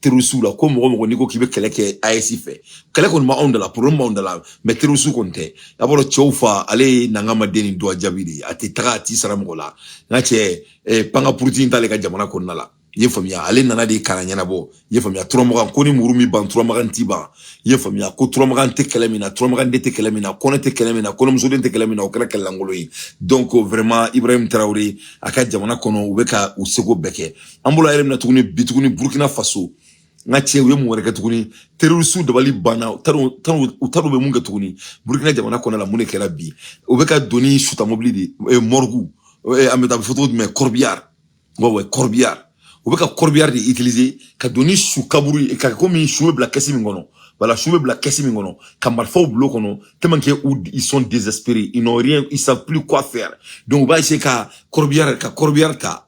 Terroriste la ko mɔgɔ mɔgɔ n'i ko k'i bɛ kɛlɛ kɛ AES fɛ, kɛlɛ kɔni ma anw da la, problème b'anw da la, mais terroriste kɔni tɛ. A b'a dɔn, cɛw fa, ale ye nangamaden ni dɔ jaabi de ye. A tɛ taga, a t'i sara mɔgɔ la. N ka cɛ, panga puruti t'ale ka jamana kɔnɔna la, i ye faamuya? Ale nana de kana ɲɛnabɔ, i ye faamuya? Turamagan ko ni muru min ban, turamagan ti ban, i ye faamuya? Ko turamagan tɛ kɛlɛ min na, turamagan den tɛ kɛlɛ min na, kɔnɛ tɛ kɛlɛ min na, kɔnɔmusoden tɛ kɛlɛ min na, o kɛra kɛlɛlankolon ye. Donc vraiment, Ibrahim Traoré a ka jamana kɔnɔ, u bɛ ka u seko bɛɛ kɛ. An bolo a yɛrɛ minɛ tuguni bi tuguni, Burkina Faso, n ka cɛ, u ye mun wɛrɛ kɛ tuguni? Terroriste dabali banna, u t'a dɔn u bɛ mun kɛ tuguni. Burkina jamana kɔnɔ la, mun de kɛra bi? U bɛ ka doni suta mobili de, morgue, an bɛ taa, a bɛ fɔ cogo jumɛn, corbillard, ouais, corbillard. U bɛ ka corbillard de utiliser ka don ni su kaburu ye, ka komi su bɛ bila kɛsi min kɔnɔ. Voilà, su bɛ bila kɛsi min kɔnɔ, ka marifaw bila o kɔnɔ, tellement que ils sont désespérés, ils n'ont rien, ils savent plus quoi faire. Donc u b'a essayer ka corbillard ta,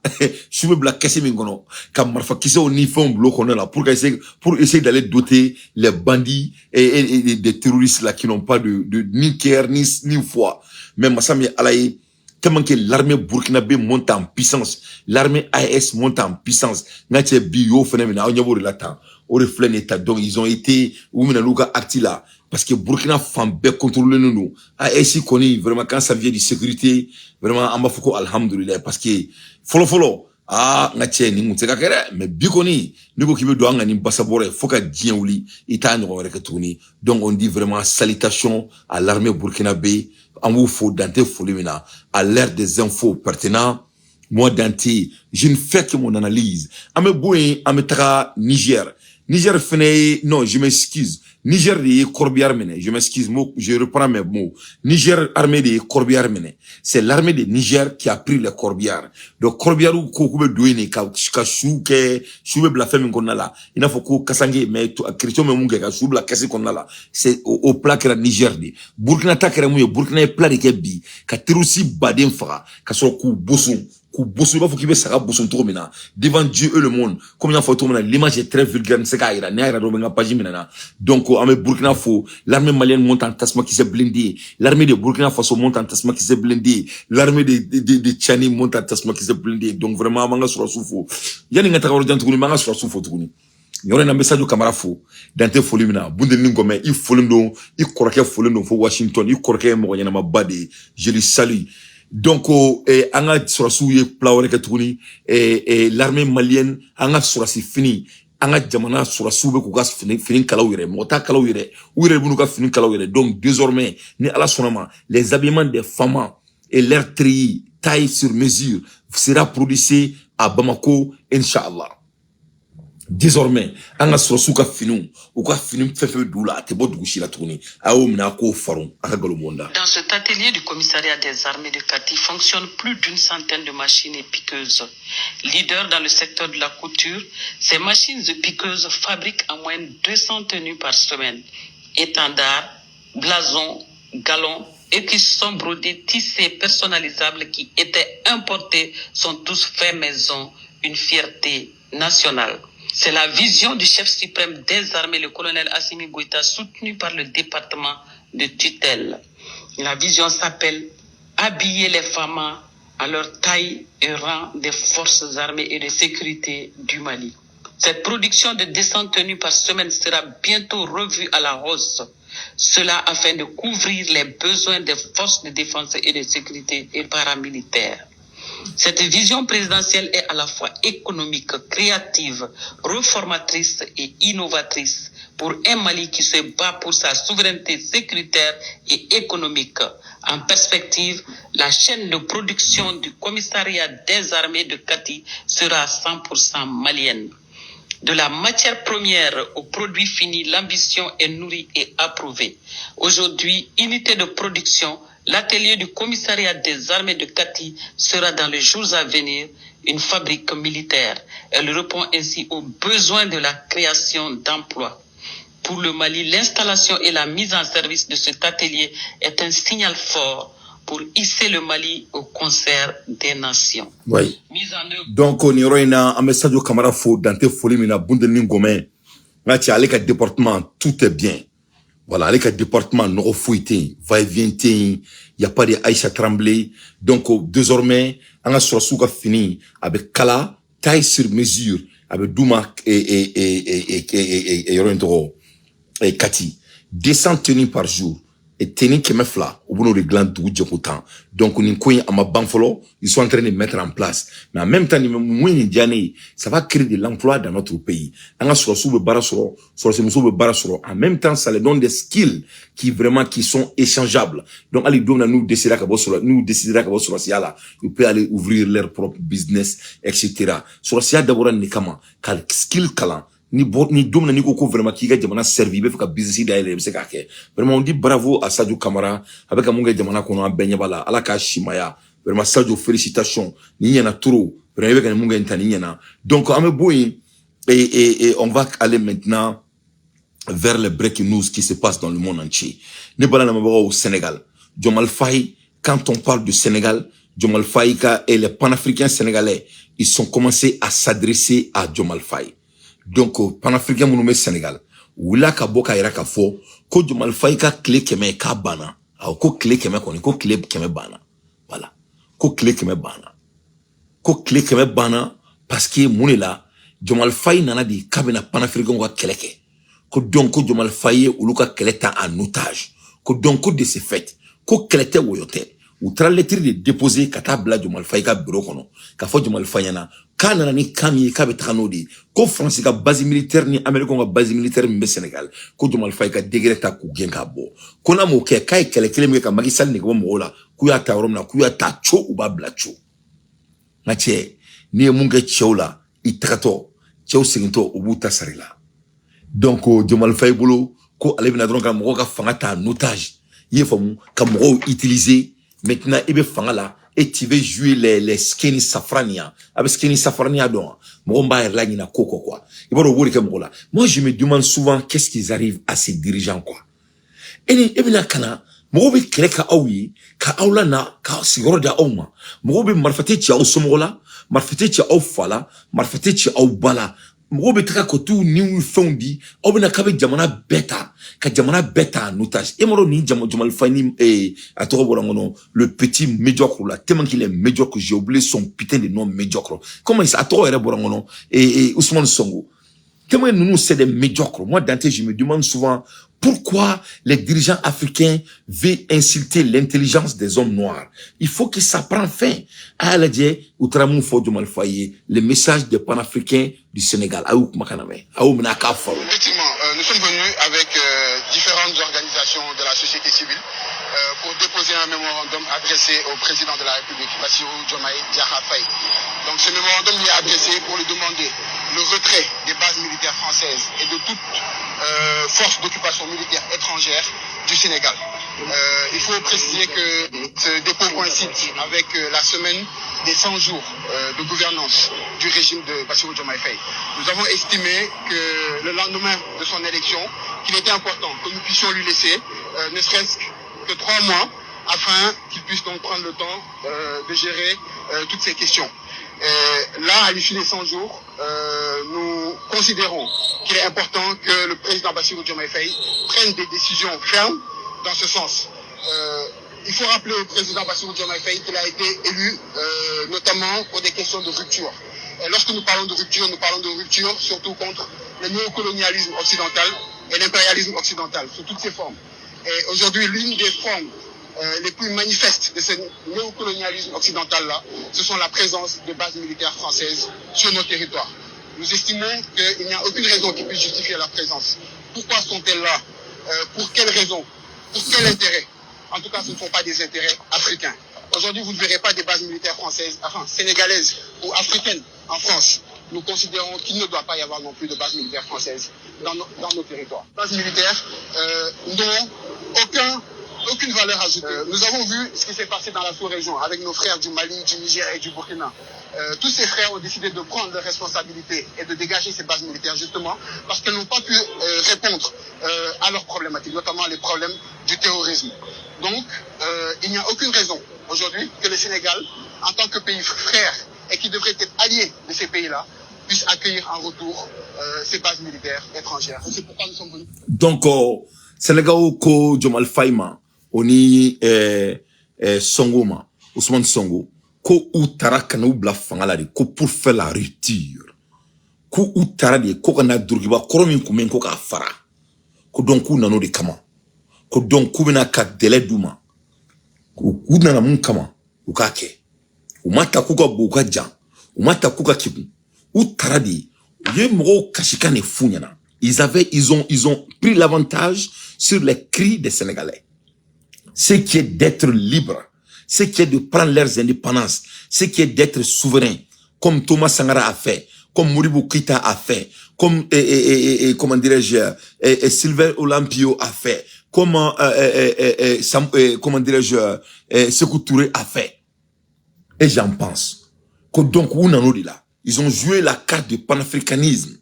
su bɛ bila kɛsi min kɔnɔ, ka marifakisɛw ni fɛnw bila o kɔnɔ la pour essayer d'aller doter les bandits et des terroristes là qui n'ont pas de ni cœur ni foi. Mais masa min ye Ala ye, tellement que l'armée burkinabé monte en puissance, l'armée AES monte en puissance. N ka cɛ, bi y'o fɛnɛ minɛ, aw ɲɛ b'o de la tan, o de filɛ nin ye tan. Donc ils ont été, u minɛ n'u ka acte la, parce que Burkina fan bɛɛ contrôlé don. AES kɔni, vraiment, quand ça vient de sécurité, vraiment, an b'a fɔ ko alhamdulilayi, parce que fɔlɔ fɔlɔ, aa, n ka cɛ, nin kun tɛ ka kɛ dɛ. Mais bi kɔni, n'i ko k'i bɛ don an ka nin basabɔrɔ ye fo ka diɲɛ wuli, i t'a ɲɔgɔn wɛrɛ kɛ tuguni. Donc on dit vraiment salutation à l'armée burkinabé. An b'u fo dan tɛ foli min na. À l'ère des infos pertinents, moi Dante, je ne fais que mon analyse. An bɛ bɔ yen, an bɛ taga Niger. Niger fɛnɛ ye, non, je m'excuse, Niger de ye corbillard minɛ. Je m'excuse, je reprends mes mots. Niger armée de ye corbillard minɛ. C'est l'armée de Niger qui a pris le corbillard. Donc corbillard ko k'u bɛ don yen de ka su kɛ, su bɛ bila fɛn min kɔnɔna la, i n'a fɔ ko kasange, mais chrétien bɛ mun kɛ ka su bila kɛsi kɔnɔna la, c'est o plat kɛra Niger de. Burkina ta kɛra mun ye? Burkina ye plat de kɛ bi ka terroriste baden faga, ka sɔrɔ k'u boson, k'u boson i b'a fɔ k'i bɛ saga boson cogo min na, devant Dieu et le monde. Comme n y'a fɔ cogo min na, l'image est très vulgaire, n tɛ se k'a yira. N'i y'a yira dɔrɔn, n ka page minɛ na. Donc an bɛ Burkina fo. L'armée malienne monte en tasuma kisɛ blindé, l'armée de Burkina Faso monte en tasuma kisɛ blindé, l'armée de Tchani monte en tasuma kisɛ blindé. Donc vraiment, an b'an ka sɔrɔsiw fo. Yanni n ka taga yɔrɔ jan tuguni, n b'an ka sɔrɔsiw fo tuguni. Nin yɔrɔ in na, n bɛ Sadio Kamara fo dan tɛ foli min na. Bundeni Gɔmɛ, i folen don, i kɔrɔkɛ folen don fo Washington. I kɔrɔkɛ ye mɔgɔ ɲɛnamaba de ye, je le salue. Donc an ka sɔrɔsiw ye plat wɛrɛ kɛ tuguni. L'armée malienne, an ka sɔrɔsi fini, an ka jamana sɔrɔsiw bɛ k'u ka fini kalaw yɛrɛ, mɔgɔ t'a kalaw yɛrɛ, u yɛrɛ b'u ka fini kalaw yɛrɛ. Donc désormais, ni Ala sɔnna ma, les habillements des femmes et leur treillis, taille sur mesure, sera produit à Bamako, inchallah. Désormais, an ka sɔrɔsiw ka finiw, u ka fini fɛn fɛn bɛ dugu la, a tɛ bɔ dugu si la tuguni. A y'o minɛ, a k'o farun, a ka nkalon da. Dans cet atelier du commissariat des armées de Kati fonctionnent plus d'une centaine de machines et piqueuses. Leader dans le secteur de la couture, ces machines et piqueuses fabriquent en moyenne 200 tenues par semaine. Étendards, blasons, galons et qui sont brodés, tissés, personnalisables, qui étaient importés, sont tous faits maison, une fierté nationale. C'est la vision du chef suprême des armées, le colonel Assimi Goïta, soutenu par le département de tutelle. La vision s'appelle habiller les femmes à leur taille et rang des forces armées et de sécurité du Mali. Cette production de 200 tenues par semaine sera bientôt revue à la hausse. Cela afin de couvrir les besoins des forces de défense et de sécurité et paramilitaires. Cette vision présidentielle est à la fois économique, créative, réformatrice et innovatrice pour un Mali qui se bat pour sa souveraineté sécuritaire et économique. En perspective, la chaîne de production du commissariat des armées de Kati sera 100% malienne. De la matière première au produit fini, l'ambition est nourrie et approuvée. Aujourd'hui, unité de production, l'atelier du commissariat des armées de Kati sera dans les jours à venir une fabrique militaire. Elle répond ainsi aux besoins de la création d'emplois. Pour le Mali, l'installation et la mise en service de cet atelier est un signal fort pour hisser le Mali au concert des nations. Oui. Mise en œuvre. Donc nin yɔrɔ in na, an bɛ Sadio Kamara fo dan tɛ foli min na. Bundeni Gɔmɛ, n ka cɛ, ale ka département, tout est bien. Voilà, ale ka département, nɔgɔ foyi tɛ yen, va et vient tɛ yen, y a pas de Aïcha Tremblay. Donc désormais, an ka sɔrɔsiw ka fini a bɛ kala taille sur mesure. A bɛ d'u ma yɔrɔ in tɔgɔ Kati, 200 tenues par jour et tenue 200, u bɛn'o de dilan dugu jɛko 10. Donc nin ko in, a ma ban fɔlɔ, ils sont en train de mettre en place. Mais en même temps, nin mun ye nin diya ne ye, ça va créer de l'emploi dans notre pays. An ka sɔrɔsiw bɛ baara sɔrɔ, sɔrɔsimusow bɛ baara sɔrɔ. En même temps, ça les donne des skills qui vraiment qui sont échangeables. Donc hali don min na n'u décidera ka bɔ sɔrɔ, n'u décidera ka bɔ sɔrɔsiya la, ils peuvent aller ouvrir leur propre business, etc. Sɔrɔsiya dabɔra nin de kama, ka skill kalan. Ni bɔ ni don min na n'i ko ko vraiment k'i ka jamana servi, i bɛ fɛ ka business dayɛlɛ, i bɛ se k'a kɛ. Vraiment, on dit bravo à Sadio Camara. A bɛ ka mun kɛ jamana kɔnɔ, an bɛɛ ɲɛ b'a la. Ala k'a simaya. Vraiment, Sadio, félicitations, nin ɲɛna trop. Vraiment, i bɛ ka nin mun kɛ nin ta, nin ɲɛna. Donc an bɛ bɔ yen et on va aller maintenant vers les breaking news qui se passent dans le monde entier. Ne bala lamɛnbagaw, Sénégal, Diomaye Faye. Quand on parle du Sénégal, Diomaye Faye et les panafricains sénégalais, ils sont commencés à s'adresser à Diomaye Faye. Donc panafricain minnu bɛ Sénégal, u wulila ka bɔ k'a yira k'a fɔ ko Diomaye Faye ka tile 100 k'a banna. Awɔ, ko tile 100 kɔni, ko tile 100 banna. Voilà, ko tile 100 banna, ko tile 100 banna, parce que mun de la, Diomaye Faye nana de k'a bɛna panafricain ka kɛlɛ kɛ. Ko donc ko Diomaye Faye ye olu ka kɛlɛ ta en otage. Ko donc ko de ce fait, ko kɛlɛ tɛ, wɔyɔ tɛ. U taara lettre de déposer ka taa bila Diomaye Faye ka bureau kɔnɔ, k'a fɔ Diomaye Faye ɲɛna k'a nana ni kan min ye, k'a bɛ taga n'o de ye, ko Faransi ka base militaire ni Américain ka base militaire min bɛ Sénégal, ko Diomaye Faye ka décret ta k'u gɛn k'a bɔ. Ko n'a m'o kɛ, k'a ye kɛlɛ kelen min kɛ ka Macky Sall nege bɔ mɔgɔw la, k'u y'a ta yɔrɔ min na, k'u y'a ta co, u b'a bila co. N ka cɛ, n'i ye mun kɛ cɛw la, i tagatɔ, cɛw segintɔ, u b'u ta sari la. Donc Diomaye Faye bolo ko ale bɛna dɔrɔn ka mɔgɔw ka fanga ta en otage, i ye faamu, ka mɔgɔw utiliser. Maintenant i bɛ fanga la et tu veux jouer les skeni safrania. A bɛ skeni safrania dɔn wa? Mɔgɔ min b'a yɛrɛ laɲina ko kɔ quoi, i b'a dɔn, u b'o de kɛ mɔgɔ la. Moi, je me demande souvent qu'est-ce qu'ils arrivent à ces dirigeants quoi. E ni e bɛna ka na, mɔgɔw bɛ kɛlɛ ka aw ye, ka aw la na, ka sigiyɔrɔ di aw ma. Mɔgɔw bɛ marifa tɛ ci aw somɔgɔ la, marifa tɛ ci aw fa la, marifa tɛ ci aw ba la. Mɔgɔw bɛ taga ka t'u niw fɛnw di aw bɛna k'a bɛ jamana bɛɛ ta, ka jamana bɛɛ ta en otage. E m'a dɔn nin jama Diomaye Faye ni a tɔgɔ bɔra n kɔnɔ, le petit médiocre là, tellement qu'il est médiocre, j'ai oublié son putain de nom. Médiocre, comment il, a tɔgɔ yɛrɛ bɔra n kɔnɔ, Ousmane Sonko. Tellement nous, c'est des médiocres. Moi, Dante, je me demande souvent pourquoi les dirigeants africains veulent insulter l'intelligence des hommes noirs. Il faut que ça prenne fin. A lajɛ, u taara mun fɔ Diomaye Faye ye, le message des panafricains du Sénégal. A y'u kumakan lamɛn. A y'o minɛ a k'a faamu. Effectivement, nous sommes venus avec différentes organisations de la société civile pour déposer un mémorandum adressé au président de la République, Bassirou Diomaye Diakhar Faye. Donc ce mémorandum lui est adressé pour lui demander le retrait des bases militaires françaises et de toute force d'occupation militaire étrangère du Sénégal. Il faut préciser que ce dépôt coïncide avec la semaine des 100 jours de gouvernance du régime de Bassirou Diomaye Faye. Nous avons estimé que le lendemain de son élection, qu'il était important que nous puissions lui laisser ne serait-ce que 3 mois afin qu'il puisse donc prendre le temps de gérer toutes ces questions. Et là, à l'issue des 100 jours, nous considérons qu'il est important que le président Bassirou Diomaye Faye prenne des décisions fermes dans ce sens. Il faut rappeler au président Bassirou Diomaye Faye qu'il a été élu notamment pour des questions de rupture. Et lorsque nous parlons de rupture, nous parlons de rupture surtout contre le néocolonialisme occidental et l'impérialisme occidental, sous toutes ses formes. Et aujourd'hui, l'une des formes les plus manifestes de ce néocolonialisme occidental-là, ce sont la présence des bases militaires françaises sur nos territoires. Nous estimons qu'il n'y a aucune raison qui puisse justifier leur présence. Pourquoi sont-elles là? Pour quelles raisons? Pour quel intérêt? En tout cas, ce ne sont pas des intérêts africains. Aujourd'hui, vous ne verrez pas des bases militaires françaises, enfin sénégalaises ou africaines en France. Nous considérons qu'il ne doit pas y avoir non plus de bases militaires françaises dans nos territoires. Bases militaires n'ont aucune valeur ajoutée. Nous avons vu ce qui s'est passé dans la sous-région avec nos frères du Mali, du Niger et du Burkina. Tous ces frères ont décidé de prendre leurs responsabilités et de dégager ces bases militaires justement parce qu'elles n'ont pas pu répondre à leurs problématiques, notamment les problèmes du terrorisme. Donc, il n'y a aucune raison aujourd'hui que le Sénégal, en tant que pays frère et qui devrait être allié de ces pays-là, puisse accueillir en retour ces bases militaires étrangères. Et c'est pourquoi nous sommes venus. Donc Sénégal ko Diomaye Faye ma, o ni Sonko ma, Ousmane Sonko, ko u taara ka n'u bila fanga la de ko pour faire la rupture. K'u u taara de ko ka na durukiba kɔrɔ min kun bɛ yen ko k'a fara, ko donc k'u nan'o de kama, ko donc k'u bɛna ka délai d'u ma, u nana mun kama, u k'a kɛ. U ma ta k'u ka bon, u ka jan, u ma ta k'u ka kegun, u taara de, u ye mɔgɔw kasikan de f'u ɲɛna. Ils ont pris l'avantage sur les cris des Sénégalais, ce qui est d'être libre, ce qui est de prendre leurs indépendances, ce qui est d'être souverain, comme Thomas Sankara a fait, comme Modibo Keïta a fait, comme, comment dirais-je, Sylvain Olympio a fait, comme, comment dirais-je, Sékou Touré a fait. Et j'en pense. Que donc, où n'en là, ils ont joué la carte du panafricanisme.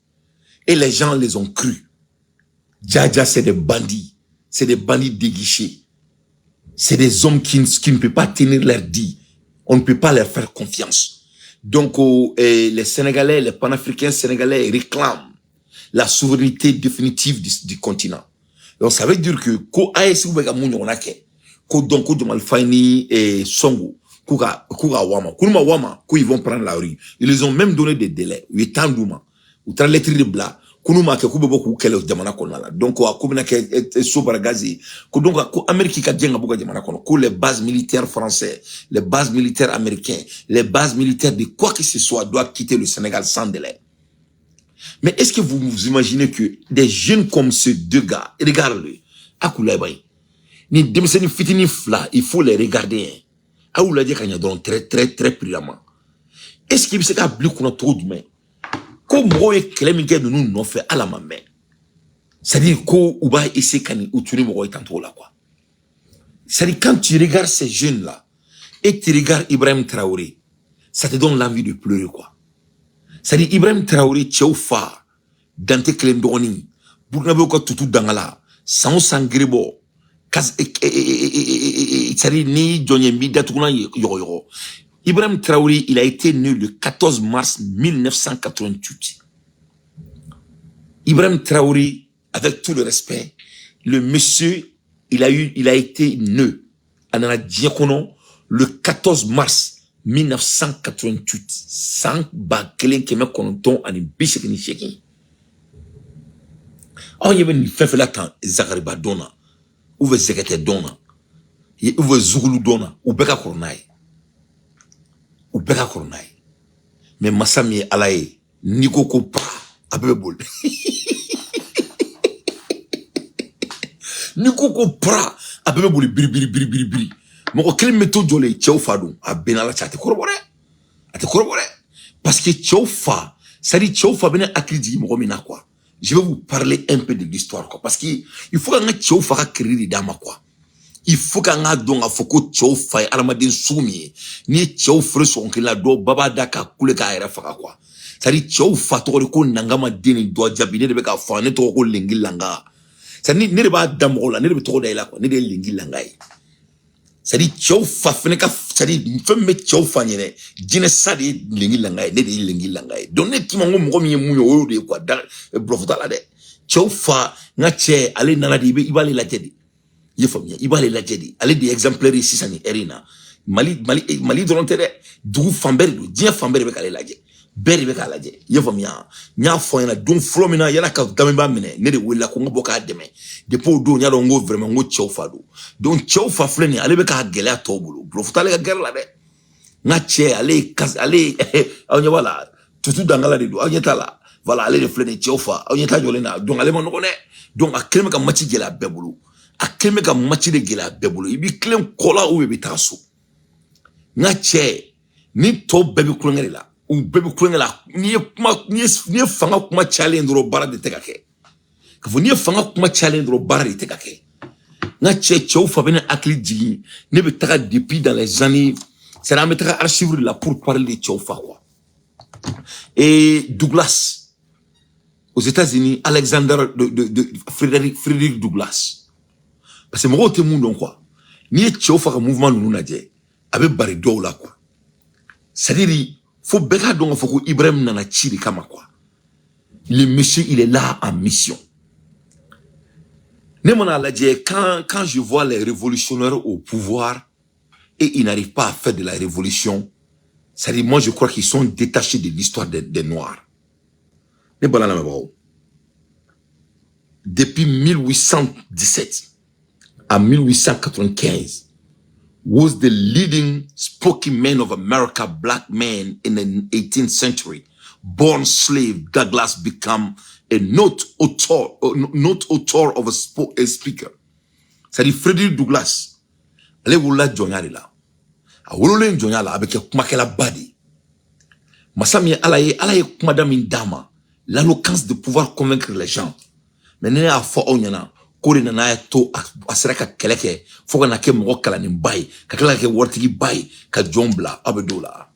Et les gens les ont crus. Djadja, c'est des bandits. C'est des bandits déguichés. C'est des hommes qui ne peuvent pas tenir leur dit. On ne peut pas leur faire confiance. Donc, oh, les Sénégalais, les panafricains sénégalais réclament la souveraineté définitive du continent. Donc, ça veut dire que, ko AES bɛ ka mun ɲɔgɔnna kɛ, ko donc, ko Diomaye Faye ni Sonko, k'u ka wama, k'u ma wama, ko ils vont prendre la rue. Ils les ont même donné des délais. U ye temps d'u ma. U taara lettre de bila. Ko n'u m'a kɛ, k'u bɛ bɔ k'u kɛlɛ jamana kɔnɔna la. Donc, a ko bɛna kɛ so bara gaz ye. Ko donc, ko Amérique ka gɛn ka bɔ ka jamana kɔnɔ. Ko les bases militaires français, les bases militaires américaines, les bases militaires de quoi que ce soit doivent quitter le Sénégal sans délai. Mais est-ce que vous vous imaginez que des jeunes comme ces deux gars, regarde-le, Akoulabaye, ni denmisɛnnin fitinin fila, il faut les regarder. Hein. Aw lajɛ ka ɲɛ dɔrɔn, très très très prudemment. Est-ce qu'il bɛ se k'a bila i kunna cogo jumɛn ko mɔgɔw ye kɛlɛ min kɛ ninnu nɔfɛ, ala ma mɛn, c'est-à-dire ko u b'a essayer ka nin u tuni mɔgɔw ye tan cogo la quoi. C'est-à-dire, quand tu regardes ces jeunes là et tu regardes Ibrahim Traoré, ça te donne l'envie de pleurer quoi. C'est-à-dire, Ibrahim Traoré, cɛw fa Dante kelen dɔgɔnin, Burkinabéw ka tutu dangala san o san gerebɔ, c'est-à-dire ni jɔn ye n b'i datugulan yɔgɔyɔgɔ. Ibrahim Traoré, il a été né le 14 mars 1988. Ibrahim Traoré, avec tout le respect, le monsieur, il a été né a nana diɲɛ kɔnɔ le 14 mars 1988, san 1988. Aw ɲɛ bɛ nin fɛn fɛn la tan, Zakariba dɔn na, ou bien Zɛgɛtɛ dɔn na, ou bien Zugulu dɔn na, u bɛɛ ka kɔrɔ n'a ye, u bɛɛ ka kɔrɔ n'a ye. Mais masa min ye Ala ye, n'i ko ko pa, a bɛɛ bɛ boli. N'i ko ko pra, a bɛɛ bɛ boli biri biri biri biri biri. Mɔgɔ kelen bɛ to jɔlen, cɛw fa don, a bɛɛ n'Ala cɛ, a tɛ kɔrɔbɔ dɛ, a tɛ kɔrɔbɔ dɛ, parce que cɛw fa, c'est à dire cɛw fa bɛ ne hakili jigin mɔgɔ min na quoi. Je vais vous parler un peu de l'histoire quoi, parce que il faut k'an ka cɛw fa ka crédit de d'a ma quoi. Il faut k'an k'a dɔn k'a fɔ ko cɛw fa ye adamaden sugu min ye. N'i ye cɛw feere sɔgɔn kelen la, dɔw ba b'a da ka kule k'a yɛrɛ faga quoi. C'est à dire, cɛw fa tɔgɔ de ko Nangama den ni dɔ jaabi, ne de bɛ k'a fɔ, ne tɔgɔ ko Lengi Langa. C'est à dire, ne de b'a da mɔgɔw la, ne de bɛ tɔgɔ da i la quoi, ne de ye Lengi Langa ye. C'est à dire, cɛw fa fɛnɛ ka, c'est à dire, fɛn min bɛ cɛw fa ɲɛnɛ, jinɛ sa de ye Lengi Langa ye, ne de ye Lengi Langa ye. Donc ne k'i ma ko mɔgɔ min ye mun ye, o y'o de ye quoi. Da bluff t'a la dɛ. Cɛw fa, n ka cɛ, ale nana de, i b'ale lajɛ de, i ye faamuya, i b'ale lajɛ de, ale de ye exemplaire ye sisan nin heure in na. Mali, Mali, Mali dɔrɔn tɛ dɛ, dugu fan bɛɛ de don, diɲɛ fan bɛɛ de bɛ k'ale lajɛ, bɛɛ de bɛ k'a lajɛ, i ye faamuya. N y'a fɔ ɲɛna don fɔlɔ min na yala ka Damiba minɛ, ne de welela ko n ka bɔ k'a dɛmɛ. Depuis o don, n y'a dɔn n ko vraiment, n ko cɛw fa don. Donc cɛw fa filɛ nin ye, ale bɛ k'a gɛlɛya tɔw bolo, bluff t'ale ka gɛrɛ la dɛ. N ka cɛ, ale ye kas, ale ye, aw ɲɛ b'a la, tutu dangala de don, aw ɲɛ t'a la. Voilà, ale de filɛ nin ye, cɛw fa, aw ɲɛ t'a jɔlen na. Donc ale ma nɔgɔn dɛ. Donc a kelen bɛ ka match gɛlɛya bɛɛ bolo, a kelen bɛ ka match de gɛlɛya bɛɛ bolo. I b'i tilen kɔ la ou i bɛ taa so. N ka cɛ ni tɔw bɛɛ bɛ kulonkɛ de la, u bɛɛ bɛ kulonkɛ la. N'i ye kuma, n'i ye fanga kuma cayalen dɔrɔn, baara de tɛ ka kɛ. K'a fɔ n'i ye fanga kuma cayalen dɔrɔn, baara de tɛ ka kɛ. N ka cɛ, cɛw fa bɛ ne hakili jigin, ne bɛ taga depuis dans les années, c'est à dire an bɛ taga archive de la pour parler de cɛw fa quoi. Et Douglas aux États-Unis, Alexander de Frédéric Douglas, parce que mɔgɔw tɛ mun dɔn quoi. N'i ye cɛw fa ka mouvement ninnu lajɛ, a bɛ bari dɔw la quoi. C'est à dire, fo bɛɛ k'a dɔn k'a fɔ ko Ibrahim nana ci de kama quoi. Le monsieur, il est là en mission. Ne mana lajɛ, quand je vois les révolutionnaires au pouvoir et ils n'arrivent pas à faire de la révolution, c'est-à-dire, moi je crois qu'ils sont détachés de l'histoire des Noirs. Ne bala lamɛnbagaw, depuis 1817 à 1895 was the leading spoken man of America, black man in the 18th century. Born slave, Douglas become a not author of a speaker. C'est-à-dire Frederick Douglass, ale wolola jɔnya de la. A wololen jɔnya la, a bɛ kɛ kumakɛlaba de ye. Masa min ye Ala ye, Ala ye kumada min d'a ma, l'éloquence de pouvoir convaincre les gens. Mais ne y'a fɔ aw ɲɛna k'o de nana to a sera ka kɛlɛ kɛ fo ka na kɛ mɔgɔ kalannenba ye, ka tila ka kɛ waritigiba ye, ka jɔn bila aw bɛ don la.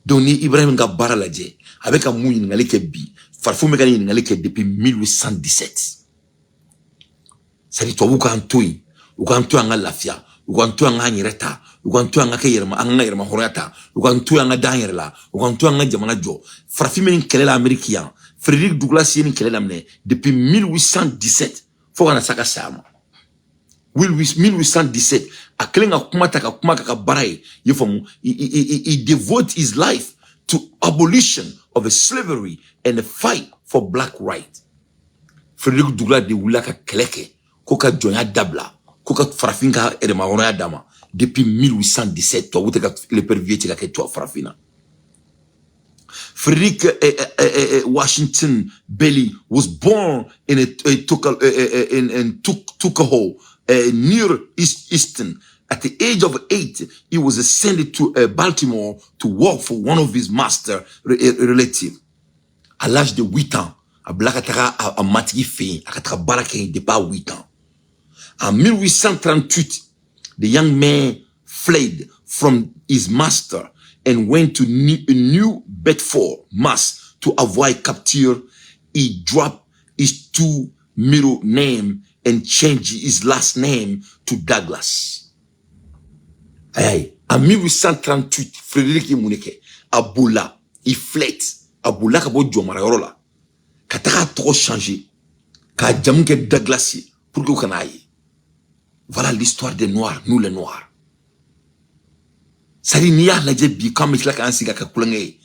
Donc ni Ibrahim ka baara lajɛ, a bɛ ka mun ɲininkali kɛ bi? Farafin bɛ ka ɲininkali kɛ depuis 1817. C'est à dire tubabuw k'an to yen, u k'an to an ka lafiya, u k'an to an k'an yɛrɛ ta, u k'an to an ka kɛ yɛrɛma, an ka yɛrɛma hɔrɔnya ta, u k'an to an ka d'an yɛrɛ la, u k'an to an ka jamana jɔ. Farafin bɛ nin kɛlɛ la Amérique yan. Frédéric Douglass ye nin kɛlɛ daminɛ depuis 1817 fo ka na s'a ka saya ma. 1817, a kɛlen ka kuma ta ka kuma ka baara ye, i ye faamu, he devote his life to abolition of the slavery and the fight for black rights. Frédéric Douglass de wulila ka kɛlɛ kɛ ko ka jɔnya dabila, ko ka farafin ka yɛrɛmahɔrɔnya d'a ma. Depuis 1817, tubabu tɛ ka l'épervier cɛ ka kɛ tubabu farafin na. Frederick Washington Bailey was born in a, in Tuckahoe, near Easton. At the age of 8, he was sent to Baltimore to work for one of his master relative. À l'âge de 8 ans, a bila ka taga a matigi fɛ yen, a ka taga baara kɛ yen depuis à 8 ans. En 1838, the young man fled from his master and went to New Bedford, Mass, to avoid capture. He dropped his two middle name and changed his last name to Douglas. Ayi, en 1838, Frédéric ye mun de kɛ? A bolila, he fled, a bolila ka bɔ jɔnmarayɔrɔ la ka taga a tɔgɔ changer k'a jamu kɛ Douglas ye pour que u kana ye. Voilà l'histoire des Noirs, nous les Noirs. C'est-à-dire n'i y'a lajɛ bi, k'an bɛ tila k'an sigi ka kɛ kulonkɛ ye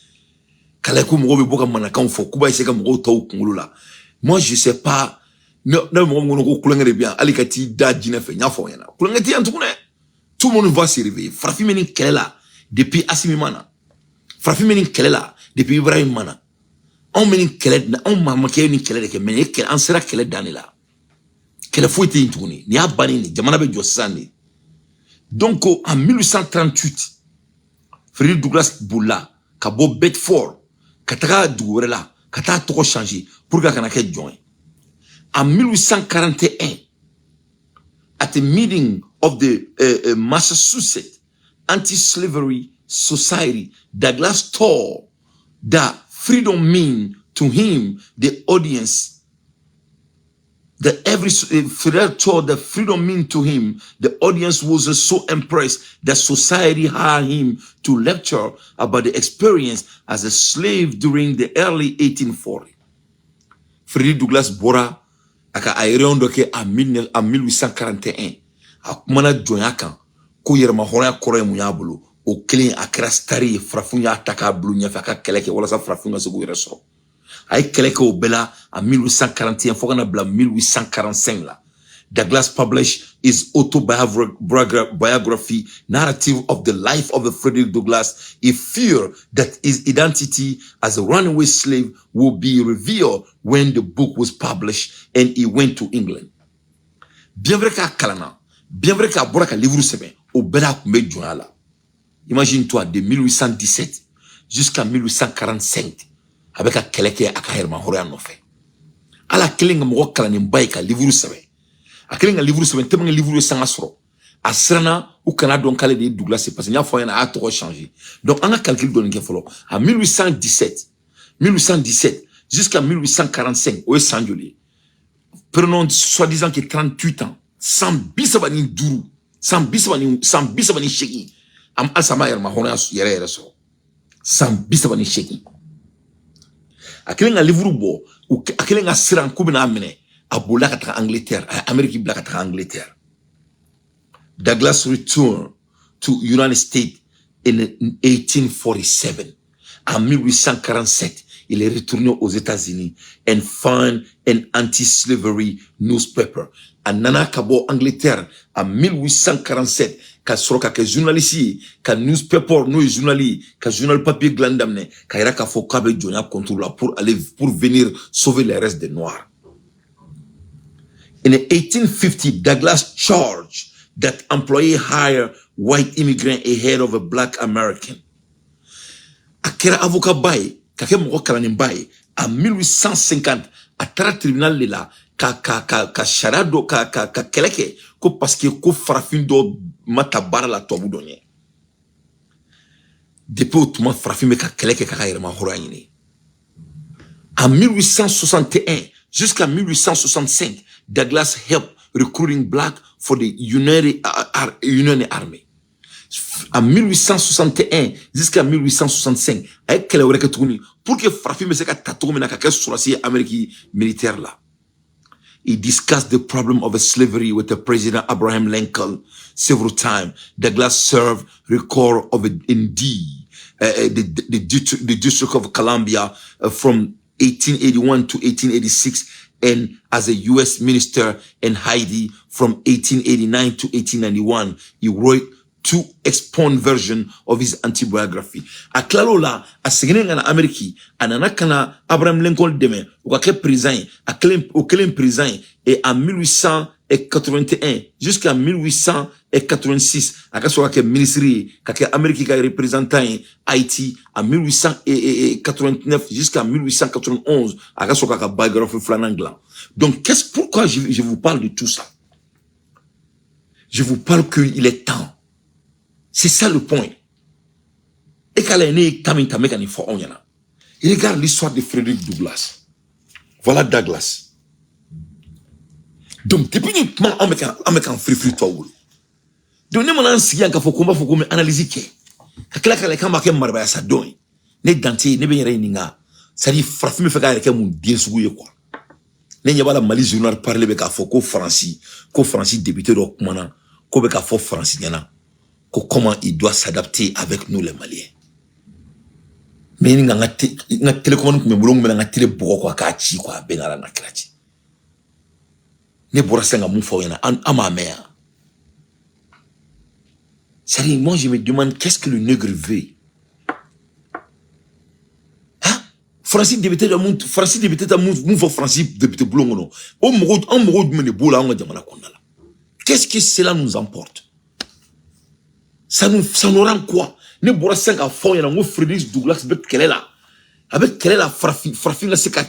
k'a lajɛ ko mɔgɔw bɛ bɔ ka manakaw fɔ k'u b'a essayer ka mɔgɔw tɔw kunkolo la. Moi, je sais pas, ne bɛ mɔgɔ min kɔnɔ ko kulonkɛ de bɛ yan, hali ka t'i da jinɛ fɛ, n y'a fɔ aw ɲɛna, kulonkɛ tɛ yan tugun dɛ. Tout le monde va se réveiller. Farafin bɛ nin kɛlɛ la depuis Asimi ma na, farafin bɛ nin kɛlɛ la depuis Ibrahim ma na. Anw bɛ nin kɛlɛ, anw mamakɛ ye nin kɛlɛ de kɛ, mais nin ye kɛlɛ, an sera kɛlɛ dan de la, kɛlɛ foyi tɛ yen tuguni. Nin y'a bannen de, jamana bɛ jɔ sisan de. Donc en 1838, Frederick Douglass bolila ka bɔ Bedford ka taga dugu wɛrɛ la ka taa tɔgɔ changer pour que a kana kɛ jɔn ye. En 1841, at a meeting of the Massachusetts Anti-Slavery Society, Douglass told that freedom mean to him the audience that every Fidel told that freedom mean to him. The audience was so impressed that society hired him to lecture about the experience as a slave during the early 1840. Frederick Douglass bɔra a ka a réunion dɔ kɛ en 1841, a kumana jɔnya kan ko yɛrɛmahɔrɔnya kɔrɔ ye mun y'a bolo. O kelen, a kɛra star ye. Farafin y'a ta k'a bila u ɲɛfɛ, a ka kɛlɛ kɛ walasa farafin ka se k'u yɛrɛ sɔrɔ. A ye kɛlɛ kɛ o bɛɛ la en 1841 fo ka na bila 1845 la. Douglas published his autobiography, Narrative of the Life of the Frederick Douglass. He feared that his identity as a runaway slave would be revealed when the book was published, and he went to England. Bien vrai k'a kalanna, bien vrai k'a bɔra ka livre sɛbɛn, o bɛɛ la a tun bɛ jɔnya la. Imagine-toi, de 1817 jusqu'à 1845, a bɛ ka kɛlɛ kɛ a ka yɛrɛmahɔrɔnya nɔfɛ. Ala kelen ka mɔgɔ kalannenba ye ka livre sɛbɛn, a kelen ka livre sɛbɛn tellement que livre ye sanga sɔrɔ, a siranna u kana dɔn k'ale de ye Douglas ye, parce que n y'a fɔ aw ɲɛna, a y'a tɔgɔ changer. Donc an ka calcul dɔɔni kɛ fɔlɔ. En 1817, 1817 jusqu'à 1845, o ye san joli ye? Prenons soi-disant que 38 ans, san 35, san 30 ni san 38, an halisa an b'a yɛrɛmahɔrɔnya yɛrɛ yɛrɛ sɔrɔ. San 38, a kelen ka livre bɔ, a kelen ka siran k'u bɛna minɛ, a bolila ka taga Angleterre, a ye Amérique bila ka taga Angleterre. Douglas returned to United States in 1847. En 1847, Il est retourné aux États-Unis and found an anti-slavery newspaper. A nana ka bɔ Angleterre en 1847 ka sɔrɔ ka kɛ journaliste ye, ka newspaper, n'o ye journal ye, ka journal papier dilan daminɛ, ka yira k'a fɔ k'a bɛ jɔnya contre la pour aller, pour venir sauver les restes des Noirs. In 1850, Douglas charged that employee hire white immigrant ahead of a black American. A kɛra avocat ba ye, ka kɛ mɔgɔ kalannenba ye. En 1850, a taara tribunal de la ka sariya dɔ ka kɛlɛ kɛ ko parce que ko farafin dɔ ma ta baara la tubabu dɔ ɲɛ. Depuis o tuma, farafin bɛ ka kɛlɛ kɛ k'a ka yɛrɛma hɔrɔnya ɲini. En 1861 jusqu'à 1865, Douglas helped recruiting black for the Union Army. En 1861 jusqu'à 1865, a ye kɛlɛ wɛrɛ kɛ tuguni pour que farafin bɛ se ka ta cogo min na ka kɛ sɔrɔdasi ye Amérique militaire la. He discussed the problem of slavery with the President Abraham Lincoln several times. Douglas served record of in D, the District of Columbia from 1881 to 1886 and as a U.S. minister in Haiti from 1889 to 1891. He wrote two expand version of his autobiography. A tilal'o la, a seginnen ka na Amérique, a nana ka na Abraham Lincoln dɛmɛ o ka kɛ président ye. A kelen o kelen président ye et en 1881 jusqu'à 1886, a ka sɔrɔ ka kɛ ministre ye, ka kɛ Amérique ka représentant ye Haïti en 1889 jusqu'à 1891, a ka sɔrɔ k'a ka biographie filanan dilan. Donc pourquoi je vous parle de tout ça? Je vous parle qu'il est temps. C'est ça le point. Et qu'elle est née, Tamin Tamé, kan fɔ anw ɲɛna. Regarde l'histoire de Frédéric Douglass. Voilà Douglas. Donc, depuis ni kuma an bɛ ka an bɛ k'an firifiri tɔw bolo. Donc, ne mana n sigi yan k'a fɔ ko n b'a fɔ ko n bɛ analyse kɛ, ka tila k'a lajɛ k'an b'a kɛ marabaya sa dɔn ye. Ne dante ne bɛ n yɛrɛ ɲininka. C'est à dire farafin bɛ fɛ k'a yɛrɛ kɛ mun den sugu ye quoi. Ne ɲɛ b'a la, Mali journal parlé bɛ k'a fɔ ko Faransi député dɔ kumana ko bɛ k'a fɔ Faransi ɲɛna ko comment il doit s'adapter avec nous les Maliens. Mais ni n ka télécommande tun bɛ n bolo, n kun bɛna n ka télé bugɔ quoi, k'a ci quoi, a bɛɛ n'Ala n'a kira ci. Ne bɔra sisan ka mun fɔ aw ɲɛna, an m'a mɛn yan. C'est-à-dire, moi je me demande qu'est-ce que le nègre veut. Hein? Faransi député dɔ mun, Faransi député ta mun fɔ Faransi député bulon kɔnɔ, o mɔgɔw, an mɔgɔw jumɛn de b'o la anw ka jamana kɔnɔna la? Qu'est-ce que cela nous emporte? Ça nous rend quoi? Ne bɔra sisan k'a fɔ aw ɲɛna n ko Frédéric Douglas bɛ kɛlɛ la. A bɛ kɛlɛ la farafin ka se ka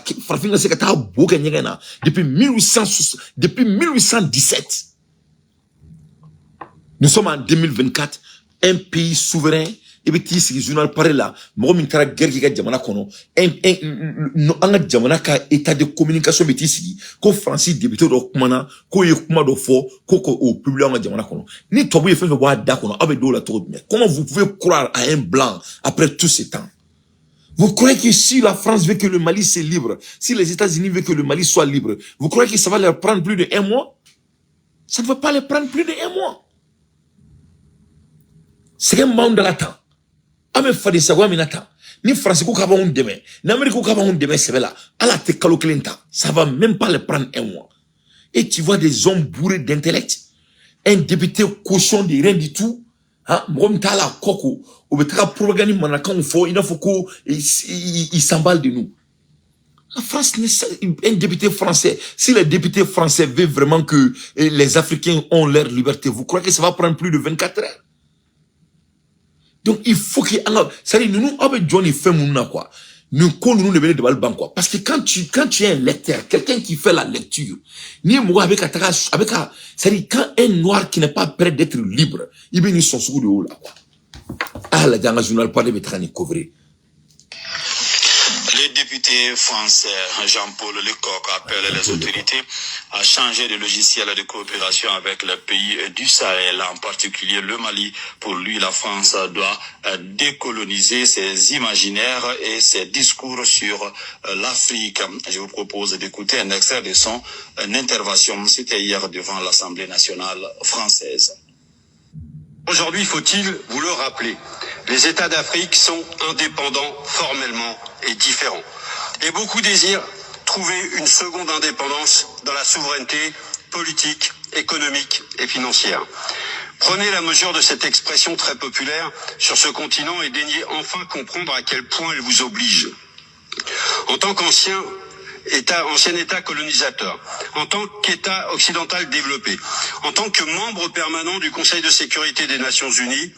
taa bo kɛ ɲɛgɛn na depuis 1800, depuis 1817. Nous sommes en 2024, un pays souverain. I bɛ t'i sigi journal parlé la, mɔgɔ min taara guerre k'i ka jamana kɔnɔ, an ka jamana ka état de communication bɛ t'i sigi ko Faransi député dɔ kumana, k'o ye kuma dɔ fɔ ko k'o publier an ka jamana kɔnɔ. Ni tubabu ye fɛn fɛn bɔ a da kɔnɔ, aw bɛ don o la cogo jumɛn? Comment vous pouvez croire à un blanc après tout ce temps? Vous croyez que si la France veut que le Mali soit libre, si les États-Unis veulent que le Mali soit libre, vous croyez que ça va leur prendre plus de un mois? Ça ne va pas leur prendre plus de un mois. Sɛgɛn b'anw da la tan, an bɛ faden sagoya min na tan, ni Faransi ko k'a b'anw dɛmɛ, ni Amérique ko k'a b'anw dɛmɛ sɛbɛ la, ala tɛ kalo kelen ta. Ça va même pas les prendre un mois. Et tu vois des hommes bourrés d'intellect, un député cochon de rien du tout, hein, mɔgɔ min t'a la kɔ ko o bɛ taga propagande manakaw fɔ i n'a fɔ ko il s'emballe de nous. La France, un député français, si les députés français veulent vraiment que les Africains ont leur liberté, vous croyez que ça va prendre plus de 24 heures? Donc il faut que an ka, c'est-à-dire ninnu, aw bɛ jɔn ni fɛn minnu na quoi, nin ko ninnu de bɛ ne dabali ban quoi. Parce que quand tu es un lecteur, quelqu'un qui fait la lecture, n'i ye mɔgɔ a bɛ ka taga a bɛ ka, c'est-à-dire quand un noir qui n'est pas prêt d'être libre, i bɛ nin sɔn sugu de y'o la quoi. A lajɛ, an ka journal parlé bɛ taga nin couvrir. Le député français Jean-Paul Lecoq appelle les autorités à changer de logiciel de coopération avec les pays du Sahel, en particulier le Mali. Pour lui, la France doit décoloniser ses imaginaires et ses discours sur l'Afrique. Je vous propose d'écouter un extrait de son intervention. C'était hier devant l'Assemblée nationale française. Aujourd'hui, faut-il vous le rappeler, les États d'Afrique sont indépendants formellement et différents. Et beaucoup désirent trouver une seconde indépendance dans la souveraineté politique, économique et financière. Prenez la mesure de cette expression très populaire sur ce continent et daignez enfin comprendre à quel point elle vous oblige. En tant qu'ancien État colonisateur, en tant qu'État occidental développé, en tant que membre permanent du Conseil de sécurité des Nations Unies,